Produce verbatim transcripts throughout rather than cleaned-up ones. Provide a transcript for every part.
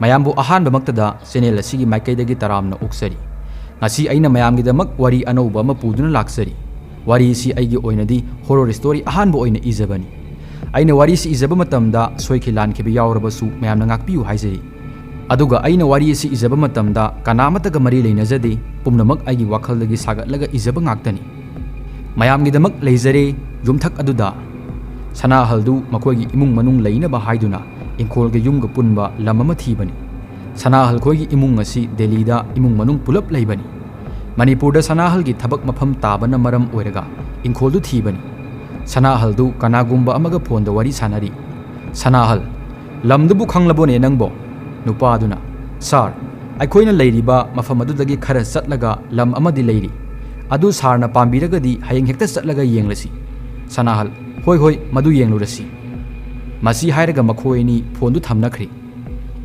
ꯃꯌꯥꯝꯕꯨ ꯑꯍꯥꯟꯕꯃꯛꯇꯗ ꯆꯦꯅꯦꯜ ꯑꯁꯤꯒꯤ ꯃꯥꯏꯀꯩꯗꯒꯤ ꯇꯔꯥꯝꯅ ꯑꯣꯛꯆꯔꯤ꯫ ꯉꯁꯤ ꯑꯩꯅ ꯃꯌꯥꯝꯒꯤꯗꯃꯛ ꯋꯥꯔꯤ ꯑꯅꯧꯕ ꯑꯃ ꯄꯨꯗꯨꯅ ꯂꯥꯛꯆꯔꯤ꯫ ꯋꯥꯔꯤ ꯑꯁꯤ ꯑꯩꯒꯤ ꯑꯣꯏꯅꯗꯤ ꯍꯣꯔꯣꯔ ꯁ꯭ꯇꯣꯔꯤ ꯑꯍꯥꯟꯕ ꯑꯣꯏꯅ ꯏꯖꯕꯅꯤ꯫ ꯑꯩꯅ ꯋꯥꯔꯤꯁꯤ ꯏꯖꯕ ꯃꯇꯝꯗ ꯁꯣꯏꯈꯤ ꯂꯥꯟꯈꯤꯕ ꯌꯥꯎꯔꯕꯁꯨ ꯃꯌꯥꯝꯅ ꯉꯥꯛꯄꯤꯌꯨ ꯍꯥꯏꯖꯔꯤ꯫ ꯑꯗꯨꯒ ꯑꯩꯅ ꯋꯥꯔꯤ ꯑꯁꯤ ꯏꯖꯕ ꯃꯇꯝꯗ ꯀꯅꯥꯃꯠꯇꯒ ꯃꯔꯤ ꯂꯩꯅꯖꯗꯦ, ꯄꯨꯝꯅꯃꯛ ꯑꯩꯒꯤ ꯋꯥꯈꯜꯗꯒꯤ ꯁꯥꯒꯠꯂꯒ ꯏꯖꯕ ꯉꯥꯛꯇꯅꯤ꯫ ꯃꯌꯥꯝꯒꯤꯗꯃꯛ ꯂꯩꯖꯔꯦ꯫ ꯌꯨꯝꯊꯛ ꯑꯗꯨꯗ ꯁꯅꯥꯍꯜꯗꯨ ꯃꯈꯣꯏꯒꯤ ꯏꯃꯨꯡ ꯃꯅꯨꯡ ꯂꯩꯅꯕ ꯍꯥꯏꯗꯨꯅ ꯏꯪꯈꯣꯜꯒ ꯌꯨꯝꯒ ꯄꯨꯟꯕ ꯂꯝ ꯑꯃ ꯊꯤꯕꯅꯤ꯫ ꯁꯅꯥꯍꯜ ꯈꯣꯏꯒꯤ ꯏꯃꯨꯡ ꯑꯁꯤ ꯗꯦꯜꯂꯤꯗ ꯏꯃꯨꯡ ꯃꯅꯨꯡ ꯄꯨꯂꯞ ꯂꯩꯕꯅꯤ꯫ ꯃꯅꯤꯄꯨꯔꯗ ꯁꯅꯥꯍꯜꯒꯤ ꯊꯕꯛ ꯃꯐꯝ ꯇꯥꯕꯅ ꯃꯔꯝ ꯑꯣꯏꯔꯒ ꯏꯪꯈꯣꯜꯗꯨ ꯊꯤꯕꯅꯤ꯫ ꯁꯅꯥꯍꯜꯗꯨ ꯀꯅꯥꯒꯨꯝꯕ ꯑꯃꯒ ꯐꯣꯟꯗ ꯋꯥꯔꯤ ꯁꯥꯟꯅꯔꯤ꯫ ꯁꯅꯥꯍꯜ, "ꯂꯝꯗꯨꯕꯨ ꯈꯪꯂꯕꯣꯅꯦ ꯅꯪꯕꯣ?" ꯅꯨꯄꯥꯗꯨꯅ, "ꯁꯥꯔ, ꯑꯩꯈꯣꯏꯅ ꯂꯩꯔꯤꯕ ꯃꯐꯝ ꯑꯗꯨꯗꯒꯤ ꯈꯔ ꯆꯠꯂꯒ ꯂꯝ ꯑꯃꯗꯤ ꯂꯩꯔꯤ꯫ ꯑꯗꯨ ꯁꯥꯔꯅ ꯄꯥꯝꯕꯤꯔꯒꯗꯤ ꯍꯌꯦꯡ ꯍꯦꯛꯇ ꯆꯠꯂꯒ ꯌꯦꯡꯂꯁꯤ꯫" ꯁꯅꯥꯍꯜ, "ꯍꯣꯏ, ꯍꯣꯏ, ꯃꯗꯨ ꯌꯦꯡꯂꯨꯔꯁꯤ꯫" ꯃꯁꯤ ꯍꯥꯏꯔꯒ ꯃꯈꯣꯏ ꯑꯅꯤ ꯐꯣꯟꯗꯨ ꯊꯝꯅꯈ꯭ꯔꯦ꯫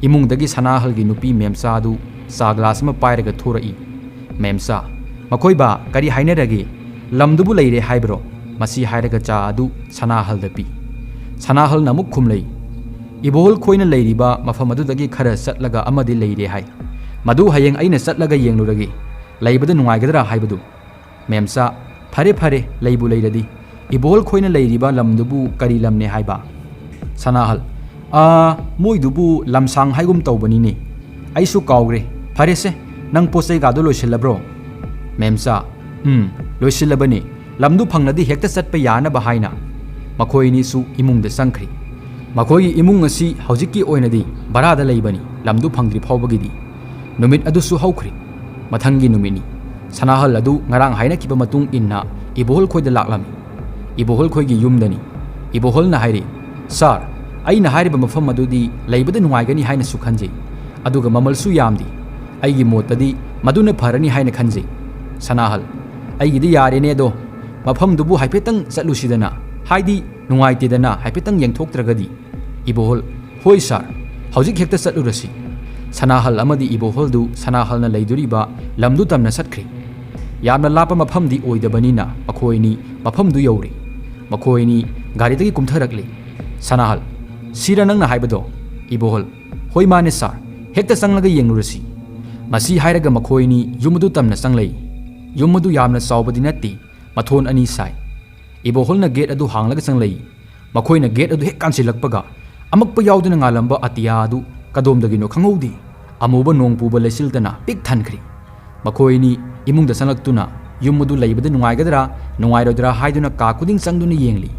ꯏꯃꯨꯡꯗꯒꯤ ꯁꯅꯥꯍꯜꯒꯤ ꯅꯨꯄꯤ ꯃꯦꯝꯆꯥꯗꯨ ꯆꯥ ꯒ꯭ꯂꯥꯁ ꯑꯃ ꯄꯥꯏꯔꯒ ꯊꯣꯔꯛꯏ꯫ "ꯃꯦꯝꯆꯥ, ꯃꯈꯣꯏ ꯕꯥ ꯀꯔꯤ ꯍꯥꯏꯅꯔꯒꯦ? ꯂꯝꯗꯨꯕꯨ ꯂꯩꯔꯦ ꯍꯥꯏꯕ꯭ꯔꯣ?" ꯃꯁꯤ ꯍꯥꯏꯔꯒ ꯆꯥ ꯑꯗꯨ ꯁꯅꯥꯍꯜꯗ ꯄꯤ꯫ ꯁꯅꯥꯍꯜꯅ ꯑꯃꯨꯛ ꯈꯨꯝꯂꯩ, "ꯏꯕꯣꯍꯜ ꯈꯣꯏꯅ ꯂꯩꯔꯤꯕ ꯃꯐꯝ ꯑꯗꯨꯗꯒꯤ ꯈꯔ ꯆꯠꯂꯒ ꯑꯃꯗꯤ ꯂꯩꯔꯦ ꯍꯥꯏ꯫ ꯃꯗꯨ ꯍꯌꯦꯡ ꯑꯩꯅ ꯆꯠꯂꯒ ꯌꯦꯡꯂꯨꯔꯒꯦ꯫ ꯂꯩꯕꯗ ꯅꯨꯡꯉꯥꯏꯒꯗ꯭ꯔꯥ ꯍꯥꯏꯕꯗꯨ꯫" ꯃꯦꯝꯆꯥ, "ꯐꯔꯦ, ꯐꯔꯦ, ꯂꯩꯕꯨ ꯂꯩꯔꯗꯤ꯫ ꯏꯕꯣꯍꯜ ꯈꯣꯏꯅ ꯂꯩꯔꯤꯕ ꯂꯝꯗꯨꯕꯨ ꯀꯔꯤ ꯂꯝꯅꯦ ꯍꯥꯏꯕ?" ꯁꯅꯥꯍꯜ, "ꯑꯥ, ꯃꯣꯏꯗꯨꯕꯨ ꯂꯝꯁꯥꯡ ꯍꯥꯏꯒꯨꯝ ꯇꯧꯕꯅꯤꯅꯦ꯫ ꯑꯩꯁꯨ ꯀꯥꯎꯒ꯭ꯔꯦ꯫ ꯐꯔꯦꯁꯦ, ꯅꯪ ꯄꯣꯠ ꯆꯩꯒꯥꯗꯣ ꯂꯣꯏꯁꯤꯜꯂꯕ꯭ꯔꯣ?" ꯃꯦꯝꯆꯥ, "ꯎꯝ, ꯂꯣꯏꯁꯤꯜꯂꯕꯅꯤ꯫ ꯂꯝꯗꯨ ꯐꯪꯂꯗꯤ ꯍꯦꯛꯇ ꯆꯠꯄ ꯌꯥꯅꯕ ꯍꯥꯏꯅ꯫" ꯃꯈꯣꯏ ꯑꯅꯤꯁꯨ ꯏꯃꯨꯡꯗ ꯆꯪꯈ꯭ꯔꯤ꯫ ꯃꯈꯣꯏꯒꯤ ꯏꯃꯨꯡ ꯑꯁꯤ ꯍꯧꯖꯤꯛꯀꯤ ꯑꯣꯏꯅꯗꯤ ꯚꯔꯥꯗ ꯂꯩꯕꯅꯤ, ꯂꯝꯗꯨ ꯐꯪꯗ꯭ꯔꯤ ꯐꯥꯎꯕꯒꯤꯗꯤ꯫ ꯅꯨꯃꯤꯠ ꯑꯗꯨꯁꯨ ꯍꯧꯈ꯭ꯔꯤ꯫ ꯃꯊꯪꯒꯤ ꯅꯨꯃꯤꯠꯅꯤ꯫ ꯁꯅꯥꯍꯜ ꯑꯗꯨ ꯉꯔꯥꯡ ꯍꯥꯏꯅꯈꯤꯕ ꯃꯇꯨꯡ ꯏꯟꯅ ꯏꯕꯣꯍꯜ ꯈꯣꯏꯗ ꯂꯥꯛꯂꯝꯃꯤ꯫ ꯏꯕꯣꯍꯜ ꯈꯣꯏꯒꯤ ꯌꯨꯝꯗꯅꯤ꯫ ꯏꯕꯣꯍꯜꯅ ꯍꯥꯏꯔꯤ, "ꯁꯥꯔ, ꯑꯩꯅ ꯍꯥꯏꯔꯤꯕ ꯃꯐꯝ ꯑꯗꯨꯗꯤ ꯂꯩꯕꯗ ꯅꯨꯡꯉꯥꯏꯒꯅꯤ ꯍꯥꯏꯅꯁꯨ ꯈꯟꯖꯩ, ꯑꯗꯨꯒ ꯃꯃꯜꯁꯨ ꯌꯥꯝꯗꯦ꯫ ꯑꯩꯒꯤ ꯃꯣꯠꯇꯗꯤ ꯃꯗꯨꯅ ꯐꯔꯅꯤ ꯍꯥꯏꯅ ꯈꯟꯖꯩ꯫" ꯁꯅꯥꯍꯜ, "ꯑꯩꯒꯤꯗꯤ ꯌꯥꯔꯦꯅꯦ ꯑꯗꯣ, ꯃꯐꯝꯗꯨꯕꯨ ꯍꯥꯏꯐꯦꯠꯇꯪ ꯆꯠꯂꯨꯁꯤꯗꯅ, ꯍꯥꯏꯗꯤ ꯅꯨꯡꯉꯥꯏꯇꯦꯗꯅ ꯍꯥꯏꯐꯦꯠꯇꯪ ꯌꯦꯡꯊꯣꯛꯇ꯭ꯔꯒꯗꯤ꯫" ꯏꯕꯣꯍꯜ, "ꯍꯣꯏ ꯁꯥꯔ, ꯍꯧꯖꯤꯛ ꯍꯦꯛꯇ ꯆꯠꯂꯨꯔꯁꯤ꯫" ꯁꯅꯥꯍꯜ ꯑꯃꯗꯤ ꯏꯕꯣꯍꯜꯗꯨ ꯁꯅꯥꯍꯜꯅ ꯂꯩꯗꯣꯔꯤꯕ ꯂꯝꯗꯨ ꯇꯝꯅ ꯆꯠꯈ꯭ꯔꯦ꯫ ꯌꯥꯝꯅ ꯂꯥꯞꯄ ꯃꯐꯝꯗꯤ ꯑꯣꯏꯗꯕꯅꯤꯅ ꯃꯈꯣꯏ ꯑꯅꯤ ꯃꯐꯝꯗꯨ ꯌꯧꯔꯦ꯫ ꯃꯈꯣꯏ ꯑꯅꯤ ꯒꯥꯔꯤꯗꯒꯤ ꯀꯨꯝꯊꯔꯛꯂꯦ꯫ ꯁꯅꯥꯍꯜ, "ꯁꯤꯔ ꯅꯪꯅ ꯍꯥꯏꯕꯗꯣ?" ꯏꯕꯣꯍꯜ, "ꯍꯣꯏ, ꯃꯥꯅꯦ ꯁꯥꯔ, ꯍꯦꯛꯇ ꯆꯪꯂꯒ ꯌꯦꯡꯂꯨꯔꯁꯤ꯫ ꯃꯁꯤ ꯍꯥꯏꯔꯒ ꯃꯈꯣꯏ ꯑꯅꯤ ꯌꯨꯝ ꯑꯗꯨ ꯇꯝꯅ ꯆꯪꯂꯛꯏ꯫ ꯌꯨꯝ ꯑꯗꯨ ꯌꯥꯝꯅ ꯆꯥꯎꯕꯗꯤ ꯅꯠꯇꯦ, ꯃꯊꯣꯟ ꯑꯅꯤ ꯁꯥꯏ꯫ ꯏꯕꯣꯍꯜꯅ ꯒꯦꯠ ꯑꯗꯨ ꯍꯥꯡꯂꯒ ꯆꯪꯂꯛꯏ꯫ ꯃꯈꯣꯏꯅ ꯒꯦꯠ ꯑꯗꯨ ꯍꯦꯛ ꯀꯥꯟꯁꯤꯜꯂꯛꯄꯒ, ꯑꯃꯛꯄ ꯌꯥꯎꯗꯅ ꯉꯥꯜꯂꯝꯕ ꯑꯇꯤꯌꯥ ꯑꯗꯨ ꯀꯗꯣꯝꯗꯒꯤꯅꯣ ꯈꯪꯍꯧꯗꯦ꯫ ꯑꯃꯨꯕ ꯅꯣꯡ ꯄꯨꯕ ꯂꯩꯆꯤꯜꯇꯅ ꯄꯤꯛ ꯊꯟꯈ꯭ꯔꯦ꯫ ꯃꯈꯣꯏ ꯑꯅꯤ ꯏꯃꯨꯡꯗ ꯆꯪꯂꯛꯇꯨꯅ ꯌꯨꯝ ꯑꯗꯨ ꯂꯩꯕꯗ ꯅꯨꯡꯉꯥꯏꯒꯗ꯭ꯔꯥ, ꯅꯨꯡꯉꯥꯏꯔꯣꯏꯗ꯭ꯔꯥ ꯍꯥꯏꯗꯨꯅ ꯀꯥ ꯈꯨꯗꯤꯡ ꯆꯪꯗꯨꯅ ꯌꯦꯡꯂꯤ꯫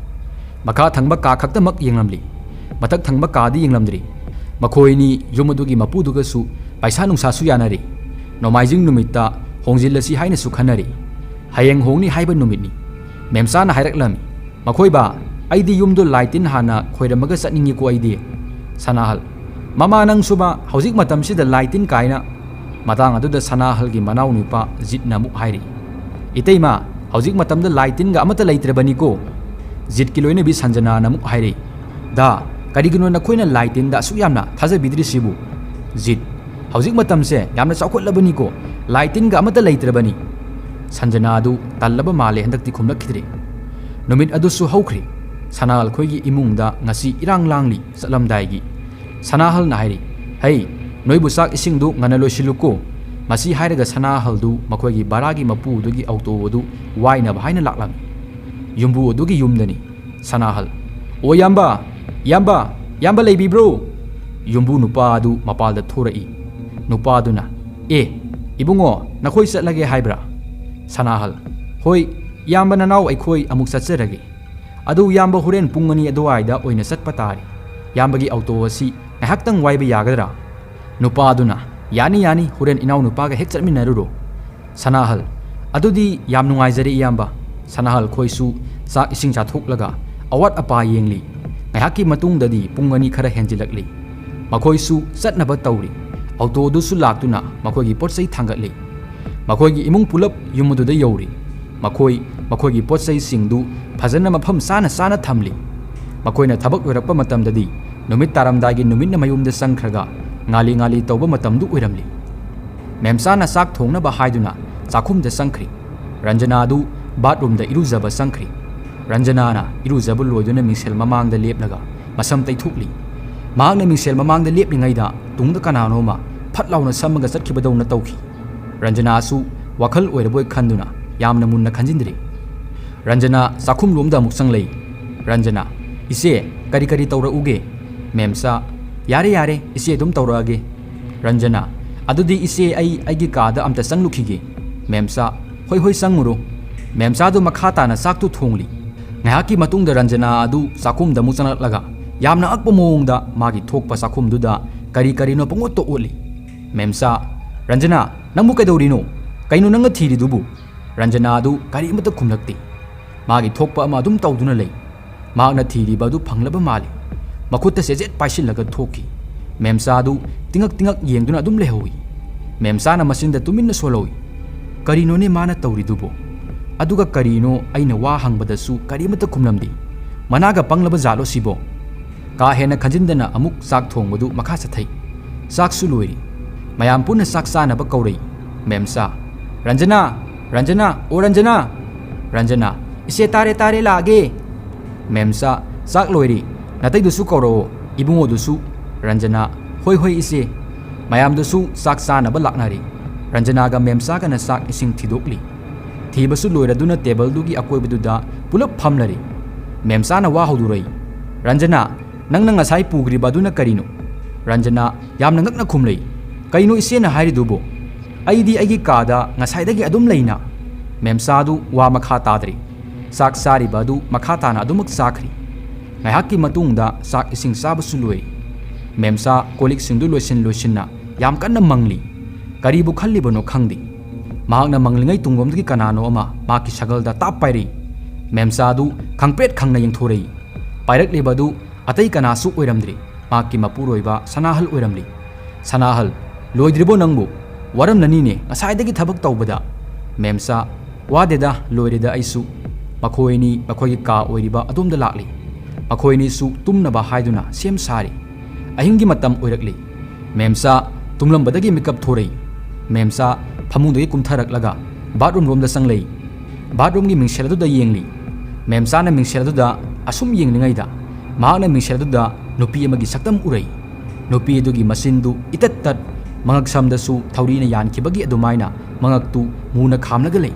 ꯃꯈꯥ ꯊꯪꯕ ꯀꯥ ꯈꯛꯇꯃꯛ ꯌꯦꯡꯂꯝꯂꯤ꯫ ꯃꯊꯛ ꯊꯪꯕ ꯀꯥꯗꯤ ꯌꯦꯡꯂꯝꯗ꯭ꯔꯤ꯫ ꯃꯈꯣꯏ ꯑꯅꯤ ꯌꯨꯝ ꯑꯗꯨꯒꯤ ꯃꯄꯨꯗꯨꯒꯁꯨ ꯄꯩꯁꯥ ꯅꯨꯡꯁꯥꯁꯨ ꯌꯥꯅꯔꯤ꯫ ꯅꯣꯡꯃꯥꯏꯖꯤꯡ ꯅꯨꯃꯤꯠꯇ ꯍꯣꯡꯖꯤꯜꯂꯁꯤ ꯍꯥꯏꯅꯁꯨ ꯈꯟꯅꯔꯤ꯫ ꯍꯌꯦꯡ ꯍꯣꯡꯅꯤ ꯍꯥꯏꯕ ꯅꯨꯃꯤꯠꯅꯤ꯫ ꯃꯦꯝꯆꯥꯅ ꯍꯥꯏꯔꯛꯂꯝꯃꯤ, "ꯃꯈꯣꯏ ꯕꯥ, ꯑꯩꯗꯤ ꯌꯨꯝꯗꯣ ꯂꯥꯏ ꯇꯤꯟ ꯍꯥꯟꯅ ꯈꯣꯏꯔꯝꯃꯒ ꯆꯠꯅꯤꯡꯉꯤꯀꯣ ꯑꯩꯗꯤ꯫" ꯁꯅꯥꯍꯜ, "ꯃꯃꯥ, ꯅꯪꯁꯨꯕ ꯍꯧꯖꯤꯛ ꯃꯇꯝꯁꯤꯗ ꯂꯥꯏ ꯇꯤꯟ ꯀꯥꯏꯅ?" ꯃꯇꯥꯡ ꯑꯗꯨꯗ ꯁꯅꯥꯍꯜꯒꯤ ꯃꯅꯥꯎ ꯅꯨꯄꯥ ꯖꯤꯠꯅ ꯑꯃꯨꯛ ꯍꯥꯏꯔꯤ, "ꯏꯇꯩꯃ, ꯍꯧꯖꯤꯛ ꯃꯇꯝꯗ ꯂꯥꯏ ꯇꯤꯟꯒ ꯑꯃꯠꯇ ꯂꯩꯇ꯭ꯔꯕꯅꯤꯀꯣ꯫" ꯖꯤꯠꯀꯤ ꯂꯣꯏꯅꯕꯤ ꯁꯟꯖꯅꯥꯅ ꯑꯃꯨꯛ ꯍꯥꯏꯔꯤ, "ꯗꯥ, ꯀꯔꯤꯒꯤꯅꯣ ꯅꯈꯣꯏꯅ ꯂꯥꯏ ꯇꯤꯟꯗ ꯑꯁꯨꯛ ꯌꯥꯝꯅ ꯊꯥꯖꯕꯤꯗ꯭ꯔꯤꯁꯤꯕꯨ?" ꯖꯤꯠ, "ꯍꯧꯖꯤꯛ ꯃꯇꯝꯁꯦ ꯌꯥꯝꯅ ꯆꯥꯎꯈꯠꯂꯕꯅꯤꯀꯣ, ꯂꯥꯏ ꯇꯤꯟꯒ ꯑꯃꯠꯇ ꯂꯩꯇ꯭ꯔꯕꯅꯤ꯫" ꯁꯟꯖꯅꯥ ꯑꯗꯨ ꯇꯜꯂꯕ ꯃꯥꯜꯂꯦ, ꯍꯟꯗꯛꯇꯤ ꯈꯨꯝꯂꯛꯈꯤꯗ꯭ꯔꯦ꯫ ꯅꯨꯃꯤꯠ ꯑꯗꯨꯁꯨ ꯍꯧꯈ꯭ꯔꯦ꯫ ꯁꯅꯥꯍꯜ ꯈꯣꯏꯒꯤ ꯏꯃꯨꯡꯗ ꯉꯁꯤ ꯏꯔꯥꯡ ꯂꯥꯡꯂꯤ ꯆꯠꯂꯝꯗꯥꯏꯒꯤ꯫ ꯁꯅꯥꯍꯜꯅ ꯍꯥꯏꯔꯤ, "ꯍꯩ, ꯅꯣꯏꯕꯨ ꯆꯥꯛ ꯏꯁꯤꯡꯗꯨ ꯉꯟꯅ ꯂꯣꯏꯁꯤꯜꯂꯨꯀꯣ꯫" ꯃꯁꯤ ꯍꯥꯏꯔꯒ ꯁꯅꯥꯍꯜꯗꯨ ꯃꯈꯣꯏꯒꯤ ꯚꯔꯥꯒꯤ ꯃꯄꯨ ꯑꯗꯨꯒꯤ ꯑꯣꯇꯣ ꯑꯗꯨ ꯋꯥꯏꯅꯕ ꯍꯥꯏꯅ ꯂꯥꯛꯂꯝꯃꯤ꯫ ꯌꯨꯝꯕꯨ ꯑꯗꯨꯒꯤ ꯌꯨꯝꯗꯅꯤ꯫ ꯁꯅꯥꯍꯜ, "ꯑꯣ ꯏꯌꯥꯝꯕ, ꯏꯌꯥꯝꯕ, ꯏꯌꯥꯝꯕ ꯂꯩꯕꯤꯕ꯭ꯔꯣ?" ꯌꯨꯝꯕꯨ ꯅꯨꯄꯥ ꯑꯗꯨ ꯃꯄꯥꯜꯗ ꯊꯣꯔꯛꯏ꯫ ꯅꯨꯄꯥꯗꯨꯅ, "ꯑꯦ, ꯏꯕꯨꯡꯉꯣ, ꯅꯈꯣꯏ ꯆꯠꯂꯒꯦ ꯍꯥꯏꯕ꯭ꯔꯥ?" ꯁꯅꯥꯍꯜ, "ꯍꯣꯏ, ꯏꯌꯥꯝꯕ ꯅꯅꯥꯎ ꯑꯩꯈꯣꯏ ꯑꯃꯨꯛ ꯆꯠꯆꯔꯒꯦ꯫ ꯑꯗꯨ ꯏꯌꯥꯝꯕ ꯍꯣꯔꯦꯟ ꯄꯨꯡ ꯑꯅꯤ ꯑꯗꯨꯋꯥꯏꯗ ꯑꯣꯏꯅ ꯆꯠꯄ ꯇꯥꯔꯦ꯫ ꯏꯌꯥꯝꯕꯒꯤ ꯑꯣꯇꯣ ꯑꯁꯤ ꯉꯥꯏꯍꯥꯛꯇꯪ ꯋꯥꯏꯕ ꯌꯥꯒꯗ꯭ꯔꯥ?" ꯅꯨꯄꯥꯗꯨꯅ, "ꯌꯥꯅꯤ, ꯌꯥꯅꯤ, ꯍꯣꯔꯦꯟ ꯏꯅꯥꯎ ꯅꯨꯄꯥꯒ ꯍꯦꯛ ꯆꯠꯃꯤꯟꯅꯔꯨꯔꯣ꯫" ꯁꯅꯥꯍꯜ, "ꯑꯗꯨꯗꯤ ꯌꯥꯝ ꯅꯨꯡꯉꯥꯏꯖꯔꯦ ꯏꯌꯥꯝꯕ꯫" ꯁꯅꯥꯍꯜ ꯈꯣꯏꯁꯨ ꯆꯥꯛ ꯏꯁꯤꯡ ꯆꯥꯊꯣꯛꯂꯒ ꯑꯋꯥꯠ ꯑꯄꯥ ꯌꯦꯡꯂꯤ꯫ ꯉꯥꯏꯍꯥꯛꯀꯤ ꯃꯇꯨꯡꯗꯗꯤ ꯄꯨꯡ ꯑꯅꯤ ꯈꯔ ꯍꯦꯟꯖꯤꯜꯂꯛꯂꯤ꯫ ꯃꯈꯣꯏꯁꯨ ꯆꯠꯅꯕ ꯇꯧꯔꯤ꯫ ꯑꯣꯇꯣꯗꯨꯁꯨ ꯂꯥꯛꯇꯨꯅ ꯃꯈꯣꯏꯒꯤ ꯄꯣꯠ ꯆꯩ ꯊꯥꯡꯒꯠꯂꯤ꯫ ꯃꯈꯣꯏꯒꯤ ꯏꯃꯨꯡ ꯄꯨꯂꯞ ꯌꯨꯝ ꯑꯗꯨꯗ ꯌꯧꯔꯤ꯫ ꯃꯈꯣꯏ ꯃꯈꯣꯏꯒꯤ ꯄꯣꯠ ꯆꯩꯁꯤꯡꯗꯨ ꯐꯖꯅ ꯃꯐꯝ ꯆꯥꯅ ꯆꯥꯅ ꯊꯝꯂꯤ꯫ ꯃꯈꯣꯏꯅ ꯊꯕꯛ ꯂꯣꯏꯔꯛꯄ ꯃꯇꯝꯗꯗꯤ ꯅꯨꯃꯤꯠ ꯇꯥꯔꯝꯗꯥꯏꯒꯤ ꯅꯨꯃꯤꯠꯅ ꯃꯌꯨꯝꯗ ꯆꯪꯈ꯭ꯔꯒ ꯉꯥꯜꯂꯤ ꯉꯥꯜꯂꯤ ꯇꯧꯕ ꯃꯇꯝꯗꯨ ꯑꯣꯏꯔꯝꯂꯤ꯫ ꯃꯦꯝꯆꯥꯅ ꯆꯥꯛ ꯊꯣꯡꯅꯕ ꯍꯥꯏꯗꯨꯅ ꯆꯥꯛꯈꯨꯝꯗ ꯆꯪꯈ꯭ꯔꯤ꯫ ꯔꯟꯖꯅꯥꯗꯨ ꯕꯥꯠꯔꯨꯝꯗ ꯏꯔꯨꯖꯕ ꯆꯪꯈ꯭ꯔꯤ꯫ ꯔꯟꯖꯅꯥꯅ ꯏꯔꯨꯖꯕ ꯂꯣꯏꯗꯨꯅ ꯃꯤꯡꯁꯦꯜ ꯃꯃꯥꯡꯗ ꯂꯦꯞꯂꯒ ꯃꯁꯝ ꯇꯩꯊꯣꯛꯂꯤ꯫ ꯃꯍꯥꯛꯅ ꯃꯤꯡꯁꯦꯜ ꯃꯃꯥꯡꯗ ꯂꯦꯞꯂꯤꯉꯩꯗ ꯇꯨꯡꯗ ꯀꯅꯥꯅꯣꯃ ꯐꯠ ꯂꯥꯎꯅ ꯁꯝꯃꯒ ꯆꯠꯈꯤꯕꯗꯧꯅ ꯇꯧꯈꯤ꯫ ꯔꯟꯖꯅꯥꯁꯨ ꯋꯥꯈꯜ ꯑꯣꯏꯔꯕꯣꯏ ꯈꯟꯗꯨꯅ ꯌꯥꯝꯅ ꯃꯨꯟꯅ ꯈꯟꯖꯤꯟꯗ꯭ꯔꯤ꯫ ꯔꯟꯖꯅꯥ ꯆꯥꯛꯈꯨꯝꯂꯣꯝꯗ ꯑꯃꯨꯛ ꯆꯪꯂꯛꯏ꯫ ꯔꯟꯖꯅꯥ, "ꯏꯆꯦ, ꯀꯔꯤ ꯀꯔꯤ ꯇꯧꯔꯛꯎꯒꯦ?" ꯃꯦꯝꯆꯥ, "ꯌꯥꯔꯦ ꯌꯥꯔꯦ, ꯏꯆꯦ ꯑꯗꯨꯝ ꯇꯧꯔꯛꯑꯒꯦ꯫" ꯔꯟꯖꯅꯥ, "ꯑꯗꯨꯗꯤ ꯏꯆꯦ, ꯑꯩ ꯑꯩꯒꯤ ꯀꯥꯗ ꯑꯝꯇ ꯆꯪꯂꯨꯈꯤꯒꯦ꯫" ꯃꯦꯝꯆꯥ, "ꯍꯣꯏ ꯍꯣꯏ, ꯆꯪꯉꯨꯔꯣ꯫" ꯃꯦꯝꯆꯥꯗꯨ ꯃꯈꯥ ꯇꯥꯅ ꯆꯥꯛꯇꯨ ꯊꯣꯡꯂꯤ꯫ ꯉꯥꯏꯍꯥꯛꯀꯤ ꯃꯇꯨꯡꯗ ꯔꯟꯖꯅꯥ ꯑꯗꯨ ꯆꯥꯛꯈꯨꯝꯗ ꯑꯃꯨꯛ ꯆꯪꯂꯛꯂꯒ ꯌꯥꯝꯅ ꯑꯉꯛꯄ ꯃꯑꯣꯡꯗ ꯃꯥꯒꯤ ꯊꯣꯛꯄ ꯆꯥꯛꯈꯨꯝꯗꯨꯗ ꯀꯔꯤ ꯀꯔꯤꯅꯣ ꯄꯪꯑꯣꯠꯇ ꯑꯣꯠꯂꯤ꯫ ꯃꯦꯝꯆꯥ, "ꯔꯟꯖꯅꯥ, ꯅꯪꯕꯨ ꯀꯩꯗꯧꯔꯤꯅꯣ? ꯀꯩꯅꯣ ꯅꯪꯅ ꯊꯤꯔꯤꯗꯨꯕꯨ?" ꯔꯟꯖꯅꯥ ꯑꯗꯨ ꯀꯔꯤꯃꯠꯇ ꯈꯨꯝꯂꯛꯇꯦ꯫ ꯃꯥꯒꯤ ꯊꯣꯛꯄ ꯑꯃ ꯑꯗꯨꯝ ꯇꯧꯗꯨꯅ ꯂꯩ꯫ ꯃꯍꯥꯛꯅ ꯊꯤꯔꯤꯕ ꯑꯗꯨ ꯐꯪꯂꯕ ꯃꯥꯜꯂꯤ꯫ ꯃꯈꯨꯠꯇ ꯆꯦꯖꯦꯠ ꯄꯥꯏꯁꯤꯜꯂꯒ ꯊꯣꯛꯈꯤ꯫ ꯃꯦꯝꯆꯥ ꯑꯗꯨ ꯇꯤꯉꯛ ꯇꯤꯉꯛ ꯌꯦꯡꯗꯨꯅ ꯑꯗꯨꯝ ꯂꯩꯍꯧꯏ꯫ ꯃꯦꯝꯆꯥꯅ ꯃꯆꯤꯟꯗ ꯇꯨꯃꯤꯟꯅ ꯁꯣꯜꯍꯧꯏ꯫ "ꯀꯔꯤꯅꯣꯅꯦ ꯃꯥꯅ ꯇꯧꯔꯤꯗꯨꯕꯣ? ꯑꯗꯨꯒ ꯀꯔꯤꯅꯣ ꯑꯩꯅ ꯋꯥ ꯍꯪꯕꯗꯁꯨ ꯀꯔꯤꯃꯠꯇ ꯈꯨꯝꯂꯝꯗꯦ? ꯃꯅꯥꯒ ꯄꯪꯂꯕ ꯖꯥꯠꯂꯣ ꯁꯤꯕꯣ?" ꯀꯥ ꯍꯦꯟꯅ ꯈꯟꯖꯤꯟꯗꯅ ꯑꯃꯨꯛ ꯆꯥꯛ ꯊꯣꯡꯕꯗꯨ ꯃꯈꯥ ꯆꯠꯊꯩ꯫ ꯆꯥꯛꯁꯨ ꯂꯣꯏꯔꯤ꯫ ꯃꯌꯥꯝ ꯄꯨꯟꯅ ꯆꯥꯛ ꯆꯥꯅꯕ ꯀꯧꯔꯛꯏ꯫ ꯃꯦꯝꯆꯥ, "ꯔꯟꯖꯅꯥ! ꯔꯟꯖꯅꯥ! ꯑꯣ ꯔꯟꯖꯅꯥ!" ꯔꯟꯖꯅꯥ, "ꯏꯆꯦ, ꯇꯥꯔꯦ ꯇꯥꯔꯦ, ꯂꯥꯛꯑꯒꯦ꯫" ꯃꯦꯝꯆꯥ, "ꯆꯥꯛ ꯂꯣꯏꯔꯤ꯫ ꯅꯥꯇꯩꯗꯨꯁꯨ ꯀꯧꯔꯛꯑꯣ, ꯏꯕꯨꯡꯉꯣꯗꯨꯁꯨ꯫" ꯔꯟꯖꯅꯥ, "ꯍꯣꯏ ꯍꯣꯏ ꯏꯆꯦ꯫" ꯃꯌꯥꯝꯗꯨꯁꯨ ꯆꯥꯛ ꯆꯥꯅꯕ ꯂꯥꯛꯅꯔꯤ꯫ ꯔꯟꯖꯅꯥꯒ ꯃꯦꯝꯆꯥꯒꯅ ꯆꯥꯛ ꯏꯁꯤꯡ ꯊꯤꯗꯣꯛꯂꯤ꯫ ꯊꯤꯕꯁꯨ ꯂꯣꯏꯔꯗꯨꯅ ꯇꯦꯕꯜꯗꯨꯒꯤ ꯑꯀꯣꯏꯕꯗꯨꯗ ꯄꯨꯂꯞ ꯐꯝꯂꯔꯤ꯫ ꯃꯦꯝꯆꯥꯅ ꯋꯥ ꯍꯧꯗꯣꯔꯛꯏ꯫ "ꯔꯟꯖꯅꯥ, ꯅꯪꯅ ꯉꯁꯥꯏ ꯄꯨꯈ꯭ꯔꯤꯕ ꯑꯗꯨꯅ ꯀꯔꯤꯅꯣ?" ꯔꯟꯖꯅꯥ ꯌꯥꯝꯅ ꯉꯛꯅ ꯈꯨꯝꯂꯛꯏ꯫ "ꯀꯩꯅꯣ ꯏꯆꯦꯅ ꯍꯥꯏꯔꯤꯗꯨꯕꯣ? ꯑꯩꯗꯤ ꯑꯩꯒꯤ ꯀꯥꯗ ꯉꯁꯥꯏꯗꯒꯤ ꯑꯗꯨꯝ ꯂꯩꯅ꯫" ꯃꯦꯝꯆꯥꯗꯨ ꯋꯥ ꯃꯈꯥ ꯇꯥꯗ꯭ꯔꯤ꯫ ꯆꯥꯛ ꯆꯥꯔꯤꯕ ꯑꯗꯨ ꯃꯈꯥ ꯇꯥꯅ ꯑꯗꯨꯃꯛ ꯆꯥꯈ꯭ꯔꯤ꯫ ꯉꯥꯏꯍꯥꯛꯀꯤ ꯃꯇꯨꯡꯗ ꯆꯥꯛ ꯏꯁꯤꯡ ꯆꯥꯕꯁꯨ ꯂꯣꯏꯔꯤ꯫ ꯃꯦꯝꯆꯥ ꯀꯣꯜ ꯂꯤꯛꯁꯤꯡꯗꯨ ꯂꯣꯏꯁꯤꯟ ꯂꯣꯏꯁꯤꯟꯅ ꯌꯥꯝ ꯀꯟꯅ ꯃꯪꯂꯤ꯫ ꯀꯔꯤꯕꯨ ꯈꯜꯂꯤꯕꯅꯣ ꯈꯪꯗꯦ꯫ ꯃꯍꯥꯛꯅ ꯃꯪꯂꯤꯉꯩ ꯇꯨꯡꯂꯣꯝꯗꯒꯤ ꯀꯅꯥꯅꯣ ꯑꯃ ꯃꯍꯥꯛꯀꯤ ꯁꯒꯜꯗ ꯇꯥꯞ ꯄꯥꯏꯔꯛꯏ꯫ ꯃꯦꯝꯆꯥꯗꯨ ꯈꯪꯄ꯭ꯔꯦꯠ ꯈꯪꯅ ꯌꯦꯡꯊꯣꯔꯛꯏ꯫ ꯄꯥꯏꯔꯛꯂꯤꯕ ꯑꯗꯨ ꯑꯇꯩ ꯀꯅꯥꯁꯨ ꯑꯣꯏꯔꯝꯗ꯭ꯔꯤ꯫ ꯃꯍꯥꯛꯀꯤ ꯃꯄꯨꯔꯣꯏꯕ ꯁꯅꯥꯍꯜ ꯑꯣꯏꯔꯝꯂꯤ꯫ "ꯁꯅꯥꯍꯜ, ꯂꯣꯏꯗ꯭ꯔꯤꯕꯣ ꯅꯪꯕꯨ? ꯋꯥꯔꯝꯂꯅꯤꯅꯦ ꯉꯁꯥꯏꯗꯒꯤ ꯊꯕꯛ ꯇꯧꯕꯗ꯫" ꯃꯦꯝꯆꯥ, "ꯋꯥꯗꯦꯗ, ꯂꯣꯏꯔꯦꯗ ꯑꯩꯁꯨ꯫ ꯃꯈꯣꯏ ꯑꯅꯤ ꯃꯈꯣꯏꯒꯤ ꯀꯥ ꯑꯣꯏꯔꯤꯕ ꯑꯗꯣꯝꯗ ꯂꯥꯛꯂꯤ꯫ ꯃꯈꯣꯏ ꯑꯅꯤꯁꯨ ꯇꯨꯝꯅꯕ ꯍꯥꯏꯗꯨꯅ ꯁꯦꯝ ꯁꯥꯔꯤ꯫ ꯑꯍꯤꯡꯒꯤ ꯃꯇꯝ ꯑꯣꯏꯔꯛꯂꯤ꯫ ꯃꯦꯝꯆꯥ ꯇꯨꯝꯂꯝꯕꯗꯒꯤ ꯃꯤꯀꯞ ꯊꯣꯔꯛꯏ꯫ ꯃꯦꯝꯆꯥ ꯐꯃꯨꯡꯗꯒꯤ ꯀꯨꯝꯊꯔꯛꯂꯒ ꯕꯥꯠꯔꯨꯝ ꯔꯣꯝꯗ ꯆꯪꯂꯛꯏ꯫ ꯕꯥꯠꯔꯨꯝꯒꯤ ꯃꯤꯡꯁꯦꯜ ꯑꯗꯨꯗ ꯌꯦꯡꯂꯤ꯫ ꯃꯦꯝꯆꯥꯅ ꯃꯤꯡꯁꯦꯜ ꯑꯗꯨꯗ ꯑꯁꯨꯝ ꯌꯦꯡꯂꯤꯉꯩꯗ ꯃꯍꯥꯛꯅ ꯃꯤꯡꯁꯦꯜ ꯑꯗꯨꯗ ꯅꯨꯄꯤ ꯑꯃꯒꯤ ꯁꯛꯇꯝ ꯎꯔꯩ꯫ ꯅꯨꯄꯤ ꯑꯗꯨꯒꯤ ꯃꯆꯤꯟꯗꯨ ꯏꯇꯠ ꯇꯠ, ꯃꯉꯛ ꯁꯝꯗꯁꯨ ꯊꯧꯔꯤꯅ ꯌꯥꯟꯈꯤꯕꯒꯤ ꯑꯗꯨꯃꯥꯏꯅ ꯃꯉꯛꯇꯨ ꯃꯨꯅ ꯈꯥꯝꯂꯒ ꯂꯩ꯫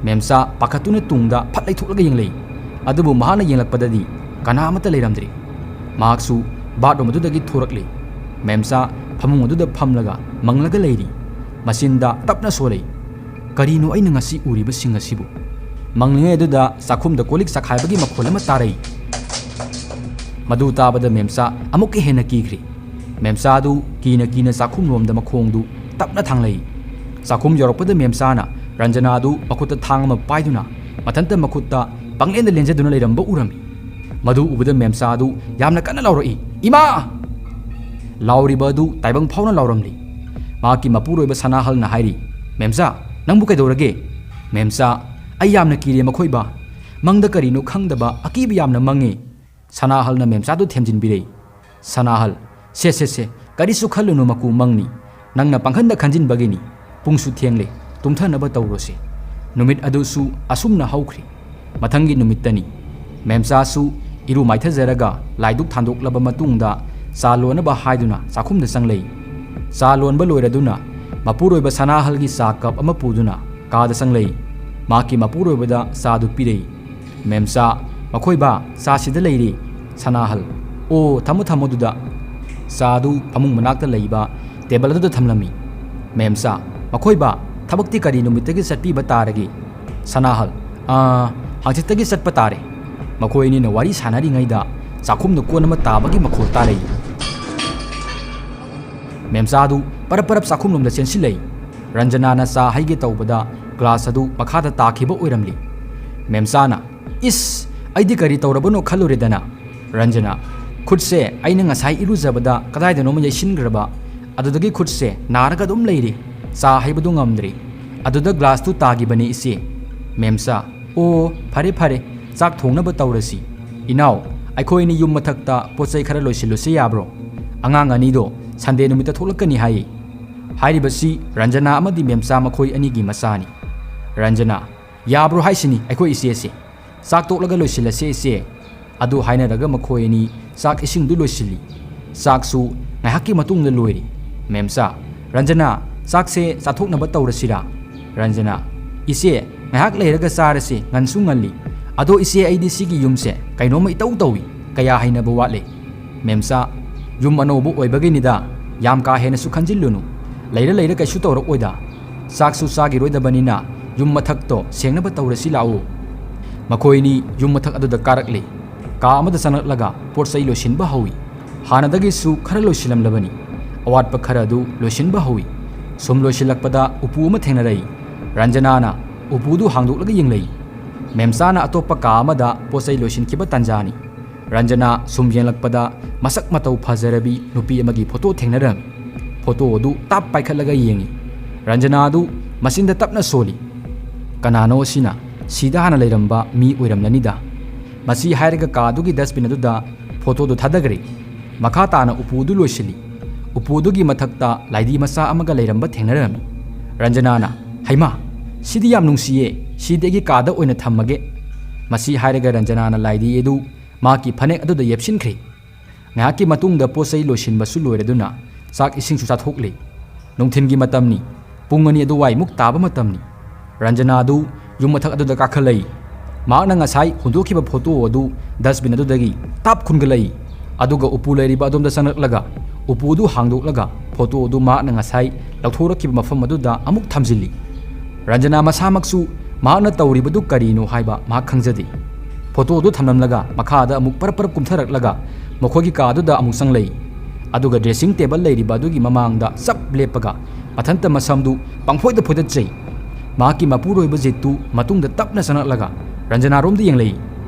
ꯃꯦꯝꯆꯥ ꯄꯥꯈꯠꯇꯨꯅ ꯇꯨꯡꯗ ꯐꯠ ꯂꯩꯊꯣꯛꯂꯒ ꯌꯦꯡꯂꯛꯏ꯫ ꯑꯗꯨꯕꯨ ꯃꯍꯥꯛꯅ ꯌꯦꯡꯂꯛꯄꯗꯗꯤ ꯀꯅꯥ ꯑꯃꯠꯇ ꯂꯩꯔꯝꯗ꯭ꯔꯦ꯫ ꯃꯍꯥꯛꯁꯨ ꯕꯥꯠꯔꯨꯝ ꯑꯗꯨꯗꯒꯤ ꯊꯣꯔꯛꯂꯦ꯫ ꯃꯦꯝꯆꯥ ꯐꯃꯨꯡ ꯑꯗꯨꯗ ꯐꯝꯂꯒ ꯃꯪꯂꯒ ꯂꯩꯔꯤ꯫ ꯃꯆꯤꯟꯗ ꯇꯞꯅ ꯁꯣꯜꯂꯤ, "ꯀꯔꯤꯅꯣ ꯑꯩꯅ ꯉꯁꯤ ꯎꯔꯤꯕꯁꯤꯡ ꯑꯁꯤꯕꯨ?" ꯃꯪꯂꯤꯉꯩ ꯑꯗꯨꯗ ꯆꯥꯛꯈꯨꯝꯗ ꯀꯣꯜꯂꯤꯛ ꯆꯥꯈꯥꯏꯕꯒꯤ ꯃꯈꯣꯜ ꯑꯃ ꯇꯥꯔꯛꯏ꯫ ꯃꯗꯨ ꯇꯥꯕꯗ ꯃꯦꯝꯆꯥ ꯑꯃꯨꯛꯀ ꯍꯦꯟꯅ ꯀꯤꯈ꯭ꯔꯦ꯫ ꯃꯦꯝꯆꯥꯗꯨ ꯀꯤꯅ ꯀꯤꯅ ꯆꯥꯛꯈꯨꯝꯂꯣꯝꯗ ꯃꯈꯣꯡꯗꯨ ꯇꯞꯅ ꯊꯥꯡꯂꯛꯏ꯫ ꯆꯥꯛꯈꯨꯝ ꯌꯧꯔꯛꯄꯗ ꯃꯦꯝꯆꯥꯅ ꯔꯟꯖꯅꯥꯗꯨ ꯃꯈꯨꯠꯇ ꯊꯥꯡ ꯑꯃ ꯄꯥꯏꯗꯨꯅ ꯃꯊꯟꯇ ꯃꯈꯨꯠꯇ ꯄꯪꯂꯦꯟꯗ ꯂꯦꯟꯖꯗꯨꯅ ꯂꯩꯔꯝꯕ ꯎꯔꯝꯃꯤ꯫ ꯃꯗꯨ ꯎꯕꯗ ꯃꯦꯝꯆꯥꯗꯨ ꯌꯥꯝꯅ ꯀꯟꯅ ꯂꯥꯎꯔꯛꯏ, "ꯏꯃꯥ!" ꯂꯥꯎꯔꯤꯕ ꯑꯗꯨ ꯇꯥꯏꯕꯪ ꯐꯥꯎꯅ ꯂꯥꯎꯔꯝꯂꯤ꯫ ꯃꯍꯥꯛꯀꯤ ꯃꯄꯨꯔꯣꯏꯕ ꯁꯅꯥꯍꯜꯅ ꯍꯥꯏꯔꯤ, "ꯃꯦꯝꯆꯥ, ꯅꯪꯕꯨ ꯀꯩꯗꯧꯔꯒꯦ?" ꯃꯦꯝꯆꯥ, "ꯑꯩ ꯌꯥꯝꯅ ꯀꯤꯔꯦ ꯃꯈꯣꯏꯕꯥ꯫ ꯃꯪꯗ ꯀꯔꯤꯅꯣ ꯈꯪꯗꯕ ꯑꯀꯤꯕ ꯌꯥꯝꯅ ꯃꯪꯉꯤ꯫" ꯁꯅꯥꯍꯜꯅ ꯃꯦꯝꯆꯥꯗꯨ ꯊꯦꯝꯖꯤꯟꯕꯤꯔꯦ꯫ ꯁꯅꯥꯍꯜ, "ꯁꯦ, ꯁꯦ, ꯁꯦ, ꯀꯔꯤꯁꯨ ꯈꯜꯂꯨꯅꯨ ꯃꯀꯨ, ꯃꯪꯅꯤ꯫ ꯅꯪꯅ ꯄꯥꯡꯈꯟꯗ ꯈꯟꯖꯤꯟꯕꯒꯤꯅꯤ꯫ ꯄꯨꯡꯁꯨ ꯊꯦꯡꯂꯦ, ꯇꯨꯝꯊꯅꯕ ꯇꯧꯔꯣꯁꯦ꯫" ꯅꯨꯃꯤꯠ ꯑꯗꯨꯁꯨ ꯑꯁꯨꯝꯅ ꯍꯧꯈ꯭ꯔꯦ꯫ ꯃꯊꯪꯒꯤ ꯅꯨꯃꯤꯠꯇꯅꯤ꯫ ꯃꯦꯝꯆꯥꯁꯨ ꯏꯔꯨ ꯃꯥꯏꯊꯖꯔꯒ ꯂꯥꯏꯗꯨꯛ ꯊꯥꯟꯗꯣꯛꯂꯕ ꯃꯇꯨꯡꯗ ꯆꯥ ꯂꯣꯟꯅꯕ ꯍꯥꯏꯗꯨꯅ ꯆꯥꯛꯈꯨꯝꯗ ꯆꯪꯂꯛꯏ꯫ ꯆꯥ ꯂꯣꯟꯕ ꯂꯣꯏꯔꯗꯨꯅ ꯃꯄꯨꯔꯣꯏꯕ ꯁꯅꯥꯍꯜꯒꯤ ꯆꯥ ꯀꯞ ꯑꯃ ꯄꯨꯗꯨꯅ ꯀꯥꯗ ꯆꯪꯂꯛꯏ꯫ ꯃꯍꯥꯛꯀꯤ ꯃꯄꯨꯔꯣꯏꯕꯗ ꯆꯥꯗꯨ ꯄꯤꯔꯛꯏ꯫ ꯃꯦꯝꯆꯥ, "ꯃꯈꯣꯏꯕꯥ, ꯆꯥ ꯁꯤꯗ ꯂꯩꯔꯤ꯫" ꯁꯅꯥꯍꯜ, "ꯑꯣ, ꯊꯝꯃꯣ, ꯊꯝꯃꯣ ꯑꯗꯨꯗ꯫" ꯆꯥꯗꯨ ꯐꯃꯨꯡ ꯃꯅꯥꯛꯇ ꯂꯩꯕ ꯇꯦꯕꯜ ꯑꯗꯨꯗ ꯊꯝꯂꯝꯃꯤ꯫ ꯃꯦꯝꯆꯥ, "ꯃꯈꯣꯏꯕꯥ, ꯊꯕꯛꯇꯤ ꯀꯔꯤ ꯅꯨꯃꯤꯠꯇꯒꯤ ꯆꯠꯄꯤꯕ ꯇꯥꯔꯒꯦ?" ꯁꯅꯥꯍꯜ, "ꯑꯥ, ꯍꯪꯆꯤꯠꯇꯒꯤ ꯆꯠꯄ ꯇꯥꯔꯦ꯫" ꯃꯈꯣꯏ ꯑꯅꯤꯅ ꯋꯥꯔꯤ ꯁꯥꯟꯅꯔꯤꯉꯩꯗ ꯆꯥꯛꯈꯨꯝꯗ ꯀꯣꯟ ꯑꯃ ꯇꯥꯕꯒꯤ ꯃꯈꯣꯜ ꯇꯥꯔꯛꯏ꯫ ꯃꯦꯝꯆꯥꯗꯨ ꯄꯔꯞ ꯄꯔꯞ ꯆꯥꯛꯈꯨꯝꯂꯣꯝꯗ ꯆꯦꯟꯁꯤꯜꯂꯛꯏ꯫ ꯔꯟꯖꯅꯥꯅ ꯆꯥ ꯍꯩꯒꯦ ꯇꯧꯕꯗ ꯒ꯭ꯂꯥꯁ ꯑꯗꯨ ꯃꯈꯥꯗ ꯇꯥꯈꯤꯕ ꯑꯣꯏꯔꯝꯂꯤ꯫ ꯃꯦꯝꯆꯥꯅ, "ꯏꯁ, ꯑꯩꯗꯤ ꯀꯔꯤ ꯇꯧꯔꯕꯅꯣ ꯈꯜꯂꯨꯔꯦꯗꯅ꯫" ꯔꯟꯖꯅꯥ, "ꯈꯨꯠꯁꯦ ꯑꯩꯅ ꯉꯁꯥꯏ ꯏꯔꯨꯖꯕꯗ ꯀꯗꯥꯏꯗꯅꯣꯃ ꯌꯩꯁꯤꯟꯈ꯭ꯔꯕ, ꯑꯗꯨꯗꯒꯤ ꯈꯨꯠꯁꯦ ꯅꯥꯔꯒ ꯑꯗꯨꯝ ꯂꯩꯔꯤ꯫ ꯆꯥ ꯍꯩꯕꯗꯨ ꯉꯝꯗ꯭ꯔꯤ꯫ ꯑꯗꯨꯗ ꯒ꯭ꯂꯥꯁꯇꯨ ꯇꯥꯈꯤꯕꯅꯤ, ꯏꯆꯦ꯫" ꯃꯦꯝꯆꯥ, "ꯑꯣ, ꯐꯔꯦ, ꯐꯔꯦ, ꯆꯥꯛ ꯊꯣꯡꯅꯕ ꯇꯧꯔꯁꯤ꯫ ꯏꯅꯥꯎ, ꯑꯩꯈꯣꯏ ꯑꯅꯤ ꯌꯨꯝ ꯃꯊꯛꯇ ꯄꯣꯠ ꯆꯩ ꯈꯔ ꯂꯣꯏꯁꯤꯜꯂꯨꯁꯤ ꯌꯥꯕ꯭ꯔꯣ? ꯑꯉꯥꯡ ꯑꯅꯤꯗꯣ ꯁꯟꯗꯦ ꯅꯨꯃꯤꯠꯇ ꯊꯣꯛꯂꯛꯀꯅꯤ ꯍꯥꯏꯌꯦ꯫" ꯍꯥꯏꯔꯤꯕꯁꯤ ꯔꯟꯖꯅꯥ ꯑꯃꯗꯤ ꯃꯦꯝꯆꯥ ꯃꯈꯣꯏ ꯑꯅꯤꯒꯤ ꯃꯆꯥꯅꯤ꯫ ꯔꯟꯖꯅꯥ, "ꯌꯥꯕ꯭ꯔꯣ ꯍꯥꯏꯁꯤꯅꯤ ꯑꯩꯈꯣꯏ ꯏꯆꯦꯁꯦ? ꯆꯥꯛ ꯇꯣꯛꯂꯒ ꯂꯣꯏꯁꯤꯜꯂꯁꯦ ꯏꯆꯦ꯫ ꯑꯗꯨ ꯍꯥꯏꯅꯔꯒ ꯃꯈꯣꯏ ꯑꯅꯤ ꯆꯥꯛ ꯏꯁꯤꯡꯗꯨ ꯂꯣꯏꯁꯤꯜꯂꯤ꯫ ꯆꯥꯛꯁꯨ ꯉꯥꯏꯍꯥꯛꯀꯤ ꯃꯇꯨꯡꯗ ꯂꯣꯏꯔꯤ꯫ "ꯃꯦꯝꯆꯥ, ꯔꯟꯖꯅꯥ, ꯆꯥꯛꯁꯦ ꯆꯥꯊꯣꯛꯅꯕ ꯇꯧꯔꯁꯤꯔꯥ?" ꯔꯟꯖꯅꯥ, "ꯏꯆꯦ, ꯉꯥꯏꯍꯥꯛ ꯂꯩꯔꯒ ꯆꯥꯔꯁꯤ, ꯉꯟꯁꯨ ꯉꯜꯂꯤ꯫ ꯑꯗꯣ ꯏꯆꯦ, ꯑꯩꯗꯤ ꯁꯤꯒꯤ ꯌꯨꯝꯁꯦ ꯀꯩꯅꯣꯝꯃ ꯏꯇꯧ ꯇꯧꯏ, ꯀꯌꯥ ꯍꯩꯅꯕ ꯋꯥꯠꯂꯦ꯫" "ꯃꯦꯝꯆꯥ, ꯌꯨꯝ ꯑꯅꯧꯕ ꯑꯣꯏꯕꯒꯤꯅꯤꯗ, ꯌꯥꯝ ꯀꯥ ꯍꯦꯟꯅꯁꯨ ꯈꯟꯖꯤꯜꯂꯨꯅꯨ꯫ ꯂꯩꯔ ꯂꯩꯔ ꯀꯩꯁꯨ ꯇꯧꯔꯛꯑꯣꯏꯗ꯫ ꯆꯥꯛꯁꯨ ꯆꯥꯈꯤꯔꯣꯏꯗꯕꯅꯤꯅ ꯌꯨꯝ ꯃꯊꯛꯇꯣ ꯁꯦꯡꯅꯕ ꯇꯧꯔꯁꯤ ꯂꯥꯛꯎ꯫" ꯃꯈꯣꯏꯅꯤ ꯌꯨꯝ ꯃꯊꯛ ꯑꯗꯨꯗ ꯀꯥꯔꯛꯂꯤ꯫ ꯀꯥ ꯑꯃꯗ ꯆꯪꯂꯛꯂꯒ ꯄꯣꯠ ꯆꯩ ꯂꯣꯏꯁꯤꯟꯕ ꯍꯧꯏ꯫ ꯍꯥꯟꯅꯗꯒꯤꯁꯨ ꯈꯔ ꯂꯣꯏꯁꯤꯜꯂꯝꯂꯕꯅꯤ꯫ ꯑꯋꯥꯠꯄ ꯈꯔ ꯑꯗꯨ ꯂꯣꯏꯁꯤꯟꯕ ꯍꯧꯏ꯫ ꯁꯨꯝ ꯂꯣꯏꯁꯤꯜꯂꯛꯄꯗ ꯎꯄꯨ ꯑꯃ ꯊꯦꯡꯅꯔꯛꯏ꯫ ꯔꯟꯖꯅꯥꯅ ꯎꯄꯨꯗꯨ ꯍꯥꯡꯗꯣꯛꯂꯒ ꯌꯦꯡꯂꯛꯏ꯫ ꯃꯦꯝꯆꯥꯅ ꯑꯇꯣꯞꯄ ꯀꯥ ꯑꯃꯗ ꯄꯣꯠ ꯆꯩ ꯂꯣꯏꯁꯤꯟꯈꯤꯕ ꯇꯥꯟꯖꯥꯅꯤ꯫ ꯔꯟꯖꯅꯥ ꯁꯨꯝ ꯌꯦꯡꯂꯛꯄꯗ ꯃꯁꯛ ꯃꯇꯧ ꯐꯖꯔꯕꯤ ꯅꯨꯄꯤ ꯑꯃꯒꯤ ꯐꯣꯇꯣ ꯊꯦꯡꯅꯔꯝꯃꯤ꯫ ꯐꯣꯇꯣ ꯑꯗꯨ ꯇꯥꯞ ꯄꯥꯏꯈꯠꯂꯒ ꯌꯦꯡꯏ꯫ ꯔꯟꯖꯅꯥ ꯑꯗꯨ ꯃꯆꯤꯟꯗ ꯇꯞꯅ ꯁꯣꯜꯂꯤ꯫ "ꯀꯅꯥꯅꯣ ꯑꯁꯤꯅ? ꯁꯤꯗ ꯍꯥꯟꯅ ꯂꯩꯔꯝꯕ ꯃꯤ ꯑꯣꯏꯔꯝꯂꯅꯤꯗ꯫" ꯃꯁꯤ ꯍꯥꯏꯔꯒ ꯀꯥ ꯑꯗꯨꯒꯤ ꯗꯁꯕꯤꯟ ꯑꯗꯨꯗ ꯐꯣꯇꯣꯗꯨ ꯊꯥꯗꯈ꯭ꯔꯦ꯫ ꯃꯈꯥ ꯇꯥꯅ ꯎꯄꯨ ꯑꯗꯨ ꯂꯣꯏꯁꯤꯜꯂꯤ꯫ ꯎꯄꯨ ꯑꯗꯨꯒꯤ ꯃꯊꯛꯇ ꯂꯥꯏꯙꯤ ꯃꯆꯥ ꯑꯃꯒ ꯂꯩꯔꯝꯕ ꯊꯦꯡꯅꯔꯝꯃꯤ꯫ ꯔꯟꯖꯅꯥꯅ, "ꯍꯩꯃꯥ, ꯁꯤꯗꯤ ꯌꯥꯝ ꯅꯨꯡꯁꯤꯌꯦ, ꯁꯤꯗꯤ ꯑꯩꯒꯤ ꯀꯥꯗ ꯑꯣꯏꯅ ꯊꯝꯃꯒꯦ꯫" ꯃꯁꯤ ꯍꯥꯏꯔꯒ ꯔꯟꯖꯅꯥꯅ ꯂꯥꯏꯙꯤ ꯑꯗꯨ ꯃꯍꯥꯛꯀꯤ ꯐꯅꯦꯛ ꯑꯗꯨꯗ ꯌꯦꯞꯁꯤꯟꯈ꯭ꯔꯦ꯫ ꯉꯥꯏꯍꯥꯛꯀꯤ ꯃꯇꯨꯡꯗ ꯄꯣꯠ ꯆꯩ ꯂꯣꯏꯁꯤꯟꯕꯁꯨ ꯂꯣꯏꯔꯗꯨꯅ ꯆꯥꯛ ꯏꯁꯤꯡꯁꯨ ꯆꯥꯊꯣꯛꯂꯦ꯫ ꯅꯨꯡꯊꯤꯜꯒꯤ ꯃꯇꯝꯅꯤ, ꯄꯨꯡ ꯑꯅꯤ ꯑꯗꯨꯋꯥꯏꯃꯨꯛ ꯇꯥꯕ ꯃꯇꯝꯅꯤ꯫ ꯔꯟꯖꯅꯥ ꯑꯗꯨ ꯌꯨꯝ ꯃꯊꯛ ꯑꯗꯨꯗ ꯀꯥꯈꯠꯂꯛꯏ꯫ ꯃꯍꯥꯛꯅ ꯉꯁꯥꯏ ꯍꯨꯟꯗꯣꯛꯈꯤꯕ ꯐꯣꯇꯣ ꯑꯗꯨ ꯗꯁꯕꯤꯟ ꯑꯗꯨꯗꯒꯤ ꯇꯥꯞ ꯈꯨꯟꯒꯠꯂꯛꯏ꯫ ꯑꯗꯨꯒ ꯎꯄꯨ ꯂꯩꯔꯤꯕ ꯑꯗꯣꯝꯗ ꯆꯪꯂꯛꯂꯒ ꯎꯄꯨ ꯑꯗꯨ ꯍꯥꯡꯗꯣꯛꯂꯒ ꯐꯣꯇꯣ ꯑꯗꯨ ꯃꯍꯥꯛꯅ ꯉꯁꯥꯏ ꯂꯧꯊꯣꯔꯛꯈꯤꯕ ꯃꯐꯝ ꯑꯗꯨꯗ ꯑꯃꯨꯛ ꯊꯝꯖꯤꯜꯂꯤ꯫ ꯔꯟꯖꯅꯥ ꯃꯁꯥꯃꯛꯁꯨ ꯃꯍꯥꯛꯅ ꯇꯧꯔꯤꯕꯗꯨ ꯀꯔꯤꯅꯣ ꯍꯥꯏꯕ ꯃꯍꯥꯛ ꯈꯪꯖꯗꯦ꯫ ꯐꯣꯇꯣ ꯑꯗꯨ ꯊꯝꯂꯝꯂꯒ ꯃꯈꯥꯗ ꯑꯃꯨꯛ ꯄꯔꯞ ꯄꯔꯞ ꯀꯨꯝꯊꯔꯛꯂꯒ ꯃꯈꯣꯏꯒꯤ ꯀꯥ ꯑꯗꯨꯗ ꯑꯃꯨꯛ ꯆꯪꯂꯛꯏ꯫ ꯑꯗꯨꯒ ꯗ꯭ꯔꯦꯁꯤꯡ ꯇꯦꯕꯜ ꯂꯩꯔꯤꯕ ꯑꯗꯨꯒꯤ ꯃꯃꯥꯡꯗ ꯆꯞ ꯂꯦꯞꯄꯒ ꯃꯊꯟꯇ ꯃꯁꯝꯗꯨ ꯄꯪꯐꯣꯏꯗ ꯐꯣꯏꯗꯠꯆꯩ꯫ ꯃꯍꯥꯛꯀꯤ ꯃꯄꯨꯔꯣꯏꯕ ꯖꯤꯠꯇꯨ ꯃꯇꯨꯡꯗ ꯇꯞꯅ ꯆꯪꯂꯛꯂꯒ ꯔꯟꯖꯅꯥꯔꯣꯝꯗ ꯌꯦꯡꯂꯛꯏ꯫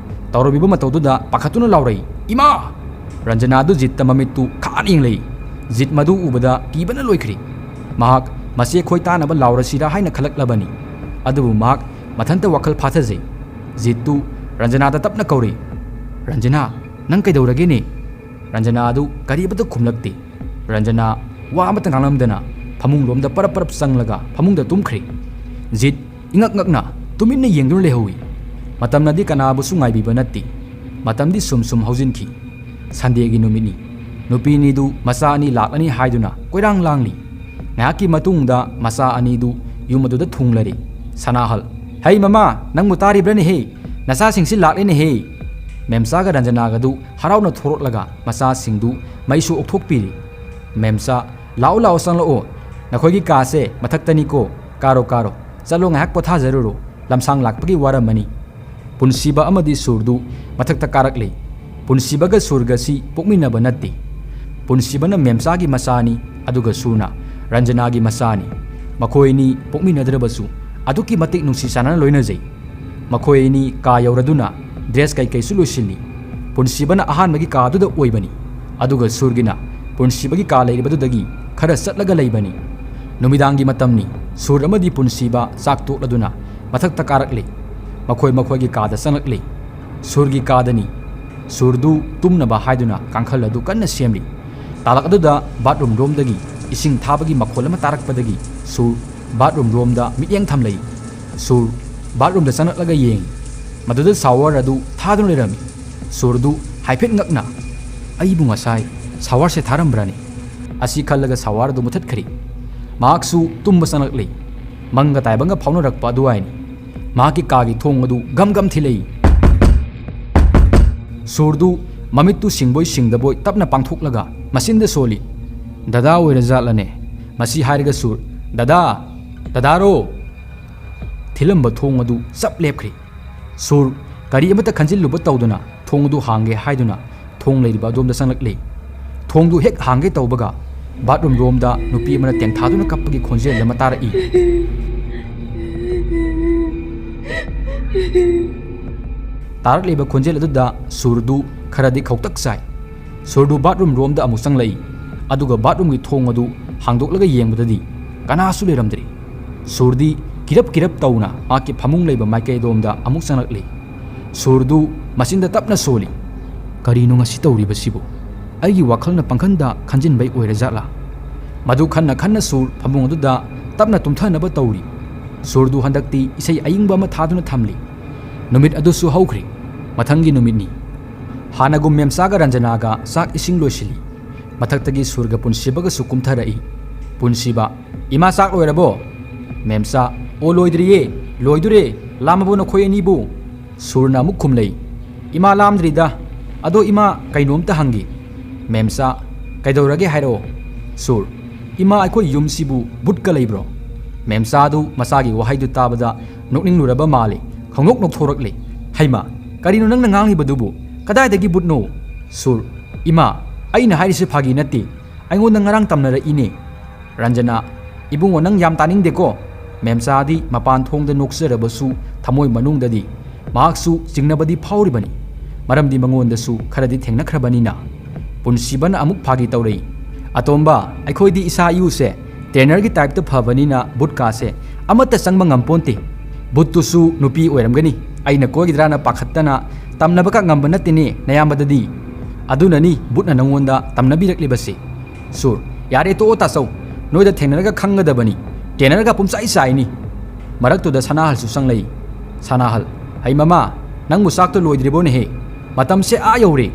ꯇꯧꯔꯝꯃꯤꯕ ꯃꯇꯧꯗꯨꯗ ꯄꯥꯈꯠꯇꯨꯅ ꯂꯥꯎꯔꯛꯏ, "ꯏꯃꯥ!" ꯔꯟꯖꯅꯥꯗꯨ ꯖꯤꯠꯇ ꯃꯃꯤꯠꯇꯨ ꯈꯥꯅ ꯌꯦꯡꯂꯛꯏ꯫ ꯖꯤꯠ ꯃꯗꯨ ꯎꯕꯗ ꯀꯤꯕꯅ ꯂꯣꯏꯈ꯭ꯔꯦ꯫ ꯃꯍꯥꯛ ꯃꯆꯦ ꯈꯣꯏ ꯇꯥꯅꯕ ꯂꯥꯎꯔꯁꯤꯔꯥ ꯍꯥꯏꯅ ꯈꯜꯂꯛꯂꯕꯅꯤ꯫ ꯑꯗꯨꯕꯨ ꯃꯍꯥꯛ ꯃꯊꯟꯇ ꯋꯥꯈꯜ ꯐꯥꯊꯖꯩ꯫ ꯖꯤꯠꯇꯨ ꯔꯟꯖꯅꯥꯗ ꯇꯞꯅ ꯀꯧꯔꯤ, "ꯔꯟꯖꯅꯥ, ꯅꯪ ꯀꯩꯗꯧꯔꯒꯦꯅꯦ?" ꯔꯟꯖꯅꯥ ꯑꯗꯨ ꯀꯔꯤꯃꯇ ꯈꯨꯝꯂꯛꯇꯦ꯫ ꯔꯟꯖꯅꯥ ꯋꯥ ꯑꯃꯠꯇ ꯉꯥꯡꯂꯝꯗꯅ ꯐꯃꯨꯡꯂꯣꯝꯗ ꯄꯔꯞ ꯄꯔꯞ ꯆꯪꯂꯒ ꯐꯃꯨꯡꯗ ꯇꯨꯝꯈ꯭ꯔꯦ꯫ ꯖꯤꯠ ꯏꯉꯛ ꯉꯛꯅ ꯇꯨꯃꯤꯟꯅ ꯌꯦꯡꯗꯨꯅ ꯂꯩꯍꯧꯏ꯫ ꯃꯇꯝꯅꯗꯤ ꯀꯅꯥꯕꯨꯁꯨ ꯉꯥꯏꯕꯤꯕ ꯅꯠꯇꯦ꯫ ꯃꯇꯝꯗꯤ ꯁꯨꯝ ꯁꯨꯝ ꯍꯧꯖꯤꯟꯈꯤ꯫ ꯁꯟꯗꯦꯒꯤ ꯅꯨꯃꯤꯠꯅꯤ꯫ ꯅꯨꯄꯤꯅꯤꯗꯨ ꯃꯆꯥ ꯑꯅꯤ ꯂꯥꯛꯂꯅꯤ ꯍꯥꯏꯗꯨꯅ ꯀꯣꯏꯔꯥꯡ ꯂꯥꯡꯂꯤ꯫ ꯉꯥꯏꯍꯥꯛꯀꯤ ꯃꯇꯨꯡꯗ ꯃꯆꯥ ꯑꯅꯤꯗꯨ ꯌꯨꯝ ꯑꯗꯨꯗ ꯊꯨꯡꯂꯔꯦ꯫ ꯁꯅꯥꯍꯜ, "ꯍꯩ ꯃꯃꯥ, ꯅꯪꯕꯨ ꯇꯥꯔꯤꯕ꯭ꯔꯅꯦꯍꯦ? ꯅꯆꯥꯁꯤꯡꯁꯤ ꯂꯥꯛꯂꯦꯅꯦꯍꯦ!" ꯃꯦꯝꯆꯥꯒ ꯔꯟꯖꯅꯥꯒꯗꯨ ꯍꯔꯥꯎꯅ ꯊꯣꯔꯛꯂꯒ ꯃꯆꯥꯁꯤꯡꯗꯨ ꯃꯩꯁꯨ ꯑꯣꯛꯊꯣꯛꯄꯤꯔꯤ꯫ ꯃꯦꯝꯆꯥ, "ꯂꯥꯛꯑꯣ, ꯂꯥꯛꯑꯣ, ꯆꯪꯂꯛꯑꯣ꯫ ꯅꯈꯣꯏꯒꯤ ꯀꯥꯁꯦ ꯃꯊꯛꯇꯅꯤꯀꯣ꯫ ꯀꯥꯔꯣ, ꯀꯥꯔꯣ꯫ ꯆꯠꯂꯣ, ꯉꯥꯏꯍꯥꯛ ꯄꯣꯊꯥꯖꯔꯨꯔꯣ꯫ ꯂꯝꯁꯥꯡ ꯂꯥꯛꯄꯒꯤ ꯋꯥꯔꯝꯃꯅꯤ꯫" ꯄꯨꯟꯁꯤꯕ ꯑꯃꯗꯤ ꯁꯨꯔꯗꯨ ꯃꯊꯛꯇ ꯀꯥꯔꯛꯂꯦ꯫ ꯄꯨꯟꯁꯤꯕꯒ ꯁꯨꯔꯒꯁꯤ ꯄꯣꯛꯃꯤꯟꯅꯕ ꯅꯠꯇꯦ꯫ ꯄꯨꯟꯁꯤꯕꯅ ꯃꯦꯝꯆꯥꯒꯤ ꯃꯆꯥꯅꯤ, ꯑꯗꯨꯒ ꯁꯨꯔꯅ ꯔꯟꯖꯅꯥꯒꯤ ꯃꯆꯥꯅꯤ꯫ ꯃꯈꯣꯏ ꯑꯅꯤ ꯄꯣꯛꯃꯤꯟꯅꯗ꯭ꯔꯕꯁꯨ ꯑꯗꯨꯛꯀꯤ ꯃꯇꯤꯛ ꯅꯨꯡꯁꯤ ꯆꯥꯟꯅꯅ ꯂꯣꯏꯅꯖꯩ꯫ ꯃꯈꯣꯏ ꯑꯅꯤ ꯀꯥ ꯌꯧꯔꯗꯨꯅ ꯗ꯭ꯔꯦꯁ ꯀꯩꯀꯩꯁꯨ ꯂꯣꯏꯁꯤꯜꯂꯤ꯫ ꯄꯨꯟꯁꯤꯕꯅ ꯑꯍꯥꯟꯕꯒꯤ ꯀꯥ ꯑꯗꯨꯗ ꯑꯣꯏꯕꯅꯤ, ꯑꯗꯨꯒ ꯁꯨꯔꯒꯤꯅ ꯄꯨꯟꯁꯤꯕꯒꯤ ꯀꯥ ꯂꯩꯔꯤꯕꯗꯨꯗꯒꯤ ꯈꯔ ꯆꯠꯂꯒ ꯂꯩꯕꯅꯤ꯫ ꯅꯨꯃꯤꯗꯥꯡꯒꯤ ꯃꯇꯝꯅꯤ꯫ ꯁꯨꯔ ꯑꯃꯗꯤ ꯄꯨꯟꯁꯤꯕ ꯆꯥꯛ ꯇꯣꯛꯂꯗꯨꯅ ꯃꯊꯛꯇ ꯀꯥꯔꯛꯂꯤ꯫ ꯃꯈꯣꯏ ꯃꯈꯣꯏꯒꯤ ꯀꯥꯗ ꯆꯪꯂꯛꯂꯤ꯫ ꯁꯨꯔꯒꯤ ꯀꯥꯗꯅꯤ꯫ ꯁꯨꯔꯗꯨ ꯇꯨꯝꯅꯕ ꯍꯥꯏꯗꯨꯅ ꯀꯥꯡꯈꯜ ꯑꯗꯨ ꯀꯟꯅ ꯁꯦꯝꯂꯤ꯫ ꯇꯥꯂꯛ ꯑꯗꯨꯗ ꯕꯥꯠꯔꯨꯝ ꯔꯣꯝꯗꯒꯤ ꯏꯁꯤꯡ ꯊꯥꯕꯒꯤ ꯃꯈꯣꯜ ꯑꯃ ꯇꯥꯔꯛꯄꯗꯒꯤ ꯁꯨꯔ ꯕꯥꯠꯔꯨꯝ ꯔꯣꯝꯗ ꯃꯤꯠꯌꯦꯡ ꯊꯝꯂꯛꯏ꯫ ꯁꯨꯔ ꯕꯥꯠꯔꯨꯝꯗ ꯆꯪꯂꯛꯂꯒ ꯌꯦꯡꯉꯤ꯫ ꯃꯗꯨꯗ ꯁꯥꯋꯔ ꯑꯗꯨ ꯊꯥꯗꯨꯅ ꯂꯩꯔꯝꯃꯤ꯫ ꯁꯨꯔꯗꯨ ꯍꯥꯏꯐꯦꯠ ꯉꯛꯅ, "ꯑꯩꯕꯨ ꯉꯁꯥꯏ ꯁꯥꯋꯔꯁꯦ ꯊꯥꯔꯝꯕ꯭ꯔꯥꯅꯦ?" ꯑꯁꯤ ꯈꯜꯂꯒ ꯁꯥꯋꯔ ꯑꯗꯨ ꯃꯨꯊꯠꯈ꯭ꯔꯦ꯫ ꯃꯍꯥꯛꯁꯨ ꯇꯨꯝꯕ ꯆꯪꯂꯛꯂꯦ꯫ ꯃꯪꯒ ꯇꯥꯏꯕꯪꯒ ꯐꯥꯎꯅꯔꯛꯄ ꯑꯗꯨꯋꯥꯏꯅꯤ꯫ ꯃꯍꯥꯛꯀꯤ ꯀꯥꯒꯤ ꯊꯣꯡ ꯑꯗꯨ ꯒꯝ ꯒꯝ ꯊꯤꯜꯂꯛꯏ꯫ ꯁꯨꯔꯗꯨ ꯃꯃꯤꯠꯇꯨ ꯁꯤꯡꯕꯣꯏ ꯁꯤꯡꯗꯕꯣꯏ ꯇꯞꯅ ꯄꯥꯡꯊꯣꯛꯂꯒ ꯃꯆꯤꯟꯗ ꯁꯣꯜꯂꯤ꯫ "ꯗꯗꯥ ꯑꯣꯏꯔꯖꯥꯠꯂꯅꯦ?" ꯃꯁꯤ ꯍꯥꯏꯔꯒ ꯁꯨꯔ, "ꯗꯗꯥ! ꯗꯗꯥꯔꯣ!" ꯊꯤꯜꯂꯝꯕ ꯊꯣꯡ ꯑꯗꯨ ꯆꯞ ꯂꯦꯞꯈ꯭ꯔꯦ꯫ ꯁꯨꯔ ꯀꯔꯤ ꯑꯃꯠꯇ ꯈꯟꯖꯤꯜꯂꯨꯕ ꯇꯧꯗꯅ ꯊꯣꯡ ꯑꯗꯨ ꯍꯥꯡꯒꯦ ꯍꯥꯏꯗꯨꯅ ꯊꯣꯡ ꯂꯩꯔꯤꯕ ꯑꯗꯣꯝꯗ ꯆꯪꯂꯛꯂꯦ꯫ ꯊꯣꯡꯗꯨ ꯍꯦꯛ ꯍꯥꯡꯒꯦ ꯇꯧꯕꯒ ꯕꯥꯠꯔꯨꯝ ꯔꯣꯝꯗ ꯅꯨꯄꯤ ꯑꯃꯅ ꯇꯦꯡꯊꯥꯗꯨꯅ ꯀꯞꯄꯒꯤ ꯈꯣꯟꯖꯦꯜ ꯑꯃ ꯇꯥꯔꯛꯏ꯫ ꯇꯥꯔꯛꯂꯤꯕ ꯈꯣꯟꯖꯦꯜ ꯑꯗꯨꯗ ꯁꯨꯔꯗꯨ ꯈꯔꯗꯤ ꯈꯧꯇꯛ ꯆꯥꯏ꯫ ꯁꯨꯔꯗꯨ ꯕꯥꯠꯔꯨꯝ ꯔꯣꯝꯗ ꯑꯃꯨꯛ ꯆꯪꯂꯛꯏ, ꯑꯗꯨꯒ ꯕꯥꯠꯔꯨꯝꯒꯤ ꯊꯣꯡ ꯑꯗꯨ ꯍꯥꯡꯗꯣꯛꯂꯒ ꯌꯦꯡꯕꯗꯗꯤ ꯀꯅꯥꯁꯨ ꯂꯩꯔꯝꯗ꯭ꯔꯤ꯫ ꯁꯨꯔꯗꯤ ꯀꯤꯔꯞ ꯀꯤꯔꯞ ꯇꯧꯅ ꯃꯍꯥꯛꯀꯤ ꯐꯃꯨꯡ ꯂꯩꯕ ꯃꯥꯏꯀꯩꯗꯣꯝꯗ ꯑꯃꯨꯛ ꯆꯪꯂꯛꯂꯤ꯫ ꯁꯨꯔꯗꯨ ꯃꯆꯤꯟꯗ ꯇꯞꯅ ꯁꯣꯜꯂꯤ, "ꯀꯔꯤꯅꯣ ꯉꯁꯤ ꯇꯧꯔꯤꯕꯁꯤꯕꯨ? ꯑꯩꯒꯤ ꯋꯥꯈꯜꯅ ꯄꯪꯈꯟꯗ ꯈꯟꯖꯤꯟꯕꯩ ꯑꯣꯏꯔꯖꯥꯠꯂꯥ?" ꯃꯗꯨ ꯈꯟꯅ ꯈꯟꯅ ꯁꯨꯔ ꯐꯃꯨꯡ ꯑꯗꯨꯗ ꯇꯞꯅ ꯇꯨꯝꯊꯅꯕ ꯇꯧꯔꯤ꯫ ꯁꯨꯔꯗꯨ ꯍꯟꯗꯛꯇꯤ ꯏꯁꯩ ꯑꯏꯪꯕ ꯑꯃ ꯊꯥꯗꯨꯅ ꯊꯝꯂꯤ꯫ ꯅꯨꯃꯤꯠ ꯑꯗꯨꯁꯨ ꯍꯧꯈ꯭ꯔꯤ꯫ ꯃꯊꯪꯒꯤ ꯅꯨꯃꯤꯠꯅꯤ꯫ ꯍꯥꯟꯅꯒꯨꯝ ꯃꯦꯝꯆꯥꯒ ꯔꯟꯖꯅꯥꯒ ꯆꯥꯛ ꯏꯁꯤꯡ ꯂꯣꯏꯁꯤꯜꯂꯤ꯫ ꯃꯊꯛꯇꯒꯤ ꯁꯨꯔꯒ ꯄꯨꯟꯁꯤꯕꯒꯁꯨ ꯀꯨꯝꯊꯔꯛꯏ꯫ ꯄꯨꯟꯁꯤꯕ, "ꯏꯃꯥ, ꯆꯥꯛ ꯂꯣꯏꯔꯕꯣ?" ꯃꯦꯝꯆꯥ, "ꯑꯣ, ꯂꯣꯏꯗ꯭ꯔꯤꯌꯦ, ꯂꯣꯏꯗꯣꯔꯦ, ꯂꯥꯝꯃꯕꯣ ꯅꯈꯣꯏ ꯑꯅꯤꯕꯨ?" ꯁꯨꯔꯅ ꯑꯃꯨꯛ ꯈꯨꯝꯂꯩ, "ꯏꯃꯥ, ꯂꯥꯝꯗ꯭ꯔꯤꯗ꯫ ꯑꯗꯣ ꯏꯃꯥ, ꯀꯩꯅꯣꯝꯇ ꯍꯪꯒꯦ꯫" ꯃꯦꯝꯆꯥ, "ꯀꯩꯗꯧꯔꯒꯦ ꯍꯥꯏꯔꯛꯑꯣ꯫" ꯁꯨꯔ, "ꯏꯃꯥ, ꯑꯩꯈꯣꯏ ꯌꯨꯝꯁꯤꯕꯨ ꯕꯨꯠꯀ ꯂꯩꯕ꯭ꯔꯣ?" ꯃꯦꯝꯆꯥꯗꯨ ꯃꯆꯥꯒꯤ ꯋꯥꯍꯩꯗꯨ ꯇꯥꯕꯗ ꯅꯣꯛꯅꯤꯡꯂꯨꯔꯕ ꯃꯥꯜꯂꯤ꯫ ꯈꯪꯅꯣꯛ ꯅꯣꯛꯊꯣꯔꯛꯂꯦ꯫ "ꯍꯩꯃꯥ, ꯀꯔꯤꯅꯣ ꯅꯪꯅ ꯉꯥꯡꯂꯤꯕꯗꯨꯕꯨ? ꯀꯗꯥꯏꯗꯒꯤ ꯕꯨꯠꯅꯣ?" ꯁꯨꯔ, "ꯏꯃꯥ, ꯑꯩꯅ ꯍꯥꯏꯔꯤꯁꯦ ꯐꯥꯒꯤ ꯅꯠꯇꯦ꯫ ꯑꯩꯉꯣꯟꯗ ꯉꯔꯥꯡ ꯇꯝꯅꯔꯛꯏꯅꯦ꯫" ꯔꯟꯖꯅꯥ, "ꯏꯕꯨꯡꯉꯣ, ꯅꯪ ꯌꯥꯝ ꯇꯥꯅꯤꯡꯗꯦꯀꯣ꯫" ꯃꯦꯝꯆꯥꯗꯤ ꯃꯄꯥꯟ ꯊꯣꯡꯗ ꯅꯣꯛꯆꯔꯕꯁꯨ ꯊꯃꯣꯏ ꯃꯅꯨꯡꯗꯗꯤ ꯃꯍꯥꯛꯁꯨ ꯆꯤꯡꯅꯕꯗꯤ ꯐꯥꯎꯔꯤꯕꯅꯤ꯫ ꯃꯔꯝꯗꯤ ꯃꯉꯣꯟꯗꯁꯨ ꯈꯔꯗꯤ ꯊꯦꯡꯅꯈ꯭ꯔꯕꯅꯤꯅ꯫ ꯄꯨꯟꯁꯤꯕꯅ ꯑꯃꯨꯛ ꯐꯥꯒꯤ ꯇꯧꯔꯛꯏ, "ꯑꯇꯣꯝꯕ, ꯑꯩꯈꯣꯏꯗꯤ ꯏꯁꯥ ꯏꯎꯁꯦ ꯇ꯭ꯔꯦꯅꯔꯒꯤ ꯇꯥꯏꯞꯇ ꯐꯕꯅꯤꯅ ꯕꯨꯠꯀꯥꯁꯦ ꯑꯃꯠꯇ ꯆꯪꯕ ꯉꯝꯄꯣꯟꯇꯦ꯫ ꯕꯨꯠꯇꯨꯁꯨ ꯅꯨꯄꯤ ꯑꯣꯏꯔꯝꯒꯅꯤ꯫ ꯑꯩꯅ ꯀꯣꯏꯒꯗ꯭ꯔꯥꯅ ꯄꯥꯈꯠꯇꯅ ꯇꯝꯅꯕꯒ ꯉꯝꯕ ꯅꯠꯇꯦꯅꯦ ꯅꯌꯥꯝꯕꯗꯗꯤ꯫ ꯑꯗꯨꯅꯅꯤ ꯕꯨꯠꯅ ꯅꯉꯣꯟꯗ ꯇꯝꯅꯕꯤꯔꯛꯂꯤꯕꯁꯦ꯫" ꯁꯨꯔ, "ꯌꯥꯔꯦ, ꯇꯣꯛꯑꯣ ꯇꯥꯆꯧ꯫ ꯅꯣꯏꯗ ꯊꯦꯡꯅꯔꯒ ꯈꯪꯒꯗꯕꯅꯤ꯫ ꯇ꯭ꯔꯦꯅꯔꯒ ꯄꯨꯝꯆꯥꯏ ꯆꯥꯏꯅꯤ꯫" ꯃꯔꯛꯇꯨꯗ ꯁꯅꯥꯍꯜꯁꯨ ꯆꯪꯂꯛꯏ꯫ ꯁꯅꯥꯍꯜ, "ꯍꯩ ꯃꯃꯥ, ꯅꯪꯕꯨ ꯆꯥꯛꯇꯣ ꯂꯣꯏꯗ꯭ꯔꯤꯕꯣꯅꯦꯍꯦ? ꯃꯇꯝꯁꯦ ꯑꯥ ꯌꯧꯔꯦ꯫"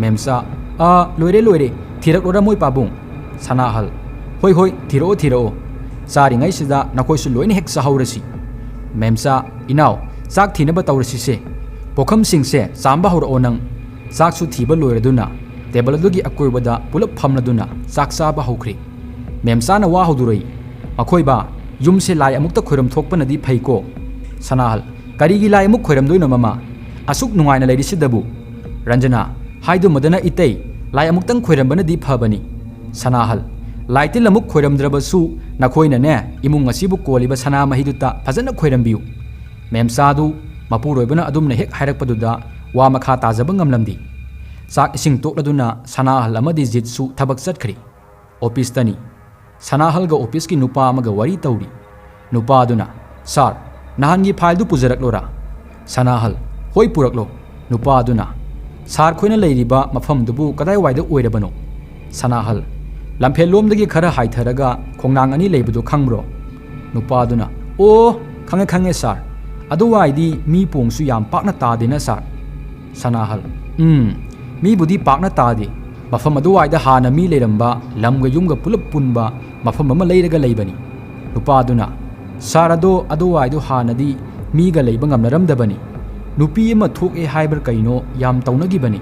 ꯃꯦꯝꯆꯥ, "ꯑꯥ, ꯂꯣꯏꯔꯦ, ꯂꯣꯏꯔꯦ꯫ ꯊꯤꯔꯛꯂꯣꯔꯥ ꯃꯣꯏ ꯄꯥꯕꯨꯡ?" ꯁꯅꯥꯍꯜ, "ꯍꯣꯏ, ꯍꯣꯏ, ꯊꯤꯔꯛꯑꯣ, ꯊꯤꯔꯛꯑꯣ꯫ ꯆꯥꯔꯤꯉꯩꯁꯤꯗ ꯅꯈꯣꯏꯁꯨ ꯂꯣꯏꯅ ꯍꯦꯛ ꯆꯥꯍꯧꯔꯁꯤ꯫" ꯃꯦꯝꯆꯥ, "ꯏꯅꯥꯎ, ꯆꯥꯛ ꯊꯤꯅꯕ ꯇꯧꯔꯁꯤꯁꯦ꯫ ꯄꯣꯈꯝꯁꯤꯡꯁꯦ ꯆꯥꯝꯕ ꯍꯧꯔꯛꯑꯣ ꯅꯪ꯫ ꯆꯥꯛꯁꯨ ꯊꯤꯕ ꯂꯣꯏꯔꯗꯨꯅ ꯇꯦꯕꯜ ꯑꯗꯨꯒꯤ ꯑꯀꯣꯏꯕꯗ ꯄꯨꯂꯞ ꯐꯝꯂꯗꯨꯅ ꯆꯥꯛ ꯆꯥꯕ ꯍꯧꯈ꯭ꯔꯦ꯫" ꯃꯦꯝꯆꯥꯅ ꯋꯥ ꯍꯧꯗꯣꯔꯛꯏ, "ꯃꯈꯣꯏꯕꯥ, ꯌꯨꯝꯁꯦ ꯂꯥꯏ ꯑꯃꯨꯛꯇ ꯈꯣꯏꯔꯝ ꯊꯣꯛꯄꯅꯗꯤ ꯐꯩꯀꯣ꯫" ꯁꯅꯥꯍꯜ, "ꯀꯔꯤꯒꯤ ꯂꯥꯏ ꯑꯃꯨꯛ ꯈꯣꯏꯔꯝꯗꯣꯏꯅꯣ ꯃꯃꯥ? ꯑꯁꯨꯛ ꯅꯨꯡꯉꯥꯏꯅ ꯂꯩꯔꯤꯁꯤꯗꯕꯨ?" ꯔꯟꯖꯅꯥ, "ꯍꯥꯏꯗꯨꯃꯗꯅ ꯏꯇꯩ, ꯂꯥꯏ ꯑꯃꯨꯛꯇꯪ ꯈꯣꯏꯔꯝꯕꯅꯗꯤ ꯐꯕꯅꯤ꯫" ꯁꯅꯥꯍꯜ, "ꯂꯥꯏꯇꯤꯜ ꯑꯃꯨꯛ ꯈꯣꯏꯔꯝꯗ꯭ꯔꯕꯁꯨ ꯅꯈꯣꯏꯅꯅꯦ, ꯏꯃꯨꯡ ꯑꯁꯤꯕꯨ ꯀꯣꯜꯂꯤꯕ ꯁꯅꯥ ꯃꯍꯤꯗꯨꯇ ꯐꯖꯅ ꯈꯣꯏꯔꯝꯕꯤꯌꯨ꯫" ꯃꯦꯝꯆꯥꯗꯨ ꯃꯄꯨꯔꯣꯏꯕꯅ ꯑꯗꯨꯝꯅ ꯍꯦꯛ ꯍꯥꯏꯔꯛꯄꯗꯨꯗ ꯋꯥ ꯃꯈꯥ ꯇꯥꯖꯕ ꯉꯝꯂꯝꯗꯦ꯫ ꯆꯥꯛ ꯏꯁꯤꯡ ꯇꯣꯛꯂꯗꯨꯅ ꯁꯅꯥꯍꯜ ꯑꯃꯗꯤ ꯖꯤꯠꯁꯨ ꯊꯕꯛ ꯆꯠꯈ꯭ꯔꯤ꯫ ꯑꯣꯐꯤꯁꯇꯅꯤ꯫ ꯁꯅꯥꯍꯜꯒ ꯑꯣꯐꯤꯁꯀꯤ ꯅꯨꯄꯥ ꯑꯃꯒ ꯋꯥꯔꯤ ꯇꯧꯔꯤ꯫ ꯅꯨꯄꯥꯗꯨꯅ, "ꯁꯥꯔ, ꯅꯍꯥꯟꯒꯤ ꯐꯥꯏꯜꯗꯨ ꯄꯨꯖꯔꯛꯂꯣꯔꯥ?" ꯁꯅꯥꯍꯜ, "ꯍꯣꯏ, ꯄꯨꯔꯛꯂꯣ꯫" ꯅꯨꯄꯥꯗꯨꯅ, "ꯁꯥꯔ ꯈꯣꯏꯅ ꯂꯩꯔꯤꯕ ꯃꯐꯝꯗꯨꯕꯨ ꯀꯗꯥꯏꯋꯥꯏꯗ ꯑꯣꯏꯔꯕꯅꯣ?" ꯁꯅꯥꯍꯜ, "ꯂꯝꯐꯦꯜꯂꯣꯝꯗꯒꯤ ꯈꯔ ꯍꯥꯏꯊꯔꯒ ꯈꯣꯡꯅꯥꯡ ꯑꯅꯤ ꯂꯩꯕꯗꯨ ꯈꯪꯕ꯭ꯔꯣ?" ꯅꯨꯄꯥꯗꯨꯅ, "ꯑꯣ, ꯈꯪꯉꯦ, ꯈꯪꯉꯦ ꯁꯥꯔ꯫ ꯑꯗꯨꯋꯥꯏꯗꯤ ꯃꯤ ꯄꯣꯡꯁꯨ ꯌꯥꯝ ꯄꯥꯛꯅ ꯇꯥꯗꯦꯅ ꯁꯥꯔ꯫" ꯁꯅꯥꯍꯜ, ꯎꯝ, ꯃꯤꯕꯨꯗꯤ ꯄꯥꯛꯅ ꯇꯥꯗꯦ꯫ ꯃꯐꯝ ꯑꯗꯨꯋꯥꯏꯗ ꯍꯥꯟꯅ ꯃꯤ ꯂꯩꯔꯝꯕ, ꯂꯝꯒ ꯌꯨꯝꯒ ꯄꯨꯂꯞ ꯄꯨꯟꯕ ꯃꯐꯝ ꯑꯃ ꯂꯩꯔꯒ ꯂꯩꯕꯅꯤ꯫ ꯅꯨꯄꯥꯗꯨꯅ, "ꯁꯥꯔ, ꯑꯗꯣ ꯑꯗꯨꯋꯥꯏꯗꯣ ꯍꯥꯟꯅꯗꯤ ꯃꯤꯒ ꯂꯩꯕ ꯉꯝꯅꯔꯝꯗꯕꯅꯤ꯫ ꯅꯨꯄꯤ ꯑꯃ ꯊꯣꯛꯑꯦ ꯍꯥꯏꯕ꯭ꯔꯥ ꯀꯩꯅꯣ ꯌꯥꯝ ꯇꯧꯅꯈꯤꯕꯅꯤ꯫"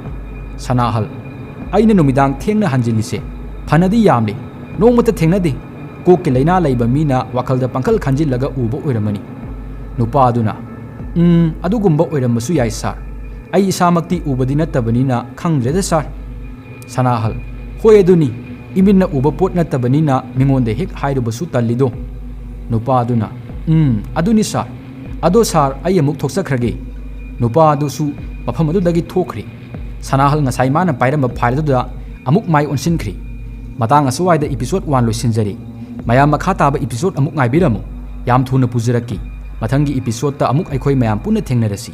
ꯁꯅꯥꯍꯜ, "ꯑꯩꯅ ꯅꯨꯃꯤꯗꯥꯡ ꯊꯦꯡꯅ ꯍꯟꯖꯤꯜꯂꯤꯁꯦ ꯐꯅꯗꯤ ꯌꯥꯝꯂꯦ꯫ ꯅꯣꯡꯃꯇ ꯊꯦꯡꯅꯗꯦ꯫ ꯀꯣꯛꯀꯤ ꯂꯥꯏꯅꯥ ꯂꯩꯕ ꯃꯤꯅ ꯋꯥꯈꯜꯗ ꯄꯪꯈꯜ ꯈꯟꯖꯤꯜꯂꯒ ꯎꯕ ꯑꯣꯏꯔꯝꯃꯅꯤ꯫" ꯅꯨꯄꯥꯗꯨꯅ, "ꯎꯝ, ꯑꯗꯨꯒꯨꯝꯕ ꯑꯣꯏꯔꯝꯕꯁꯨ ꯌꯥꯏ ꯁꯥꯔ꯫ ꯑꯩ ꯏꯁꯥꯃꯛꯇꯤ ꯎꯕꯗꯤ ꯅꯠꯇꯕꯅꯤꯅ ꯈꯪꯗ꯭ꯔꯦꯗ ꯁꯥꯔ꯫" ꯁꯅꯥꯍꯜ, "ꯍꯣꯏ ꯑꯗꯨꯅꯤ, ꯏꯃꯤꯠꯅ ꯎꯕ ꯄꯣꯠ ꯅꯠꯇꯕꯅꯤꯅ ꯃꯤꯉꯣꯟꯗ ꯍꯦꯛ ꯍꯥꯏꯔꯨꯕꯁꯨ ꯇꯜꯂꯤꯗꯣ꯫" ꯅꯨꯄꯥꯗꯨꯅ, "ꯎꯝ, ꯑꯗꯨꯅꯤ ꯁꯥꯔ꯫ ꯑꯗꯣ ꯁꯥꯔ, ꯑꯩ ꯑꯃꯨꯛ ꯊꯣꯛꯆꯈ꯭ꯔꯒꯦ꯫" ꯅꯨꯄꯥꯗꯨꯁꯨ ꯃꯐꯝ ꯑꯗꯨꯗꯒꯤ ꯊꯣꯛꯈ꯭ꯔꯦ꯫ ꯁꯅꯥꯍꯜ ꯉꯁꯥꯏ ꯃꯥꯅ ꯄꯥꯏꯔꯝꯕ ꯐꯥꯏꯜ ꯑꯗꯨꯗ ꯑꯃꯨꯛ ꯃꯥꯏ ꯑꯣꯟꯁꯤꯟꯈ꯭ꯔꯦ꯫ ꯃꯇꯥꯡ ꯑꯁꯨꯋꯥꯏꯗ ꯏꯄꯤꯁꯣꯗ ꯋꯥꯟ ꯂꯣꯏꯁꯤꯟꯖꯔꯦ꯫ ꯃꯌꯥꯝ ꯃꯈꯥ ꯇꯥꯕ ꯏꯄꯤꯁꯣꯗ ꯑꯃꯨꯛ ꯉꯥꯏꯕꯤꯔꯝꯃꯨ꯫ ꯌꯥꯝ ꯊꯨꯅ ꯄꯨꯖꯔꯛꯀꯦ꯫ ꯃꯊꯪꯒꯤ ꯏꯄꯤꯁꯣꯗꯇ ꯑꯃꯨꯛ ꯑꯩꯈꯣꯏ ꯃꯌꯥꯝ ꯄꯨꯟꯅ ꯊꯦꯡꯅꯔꯁꯤ꯫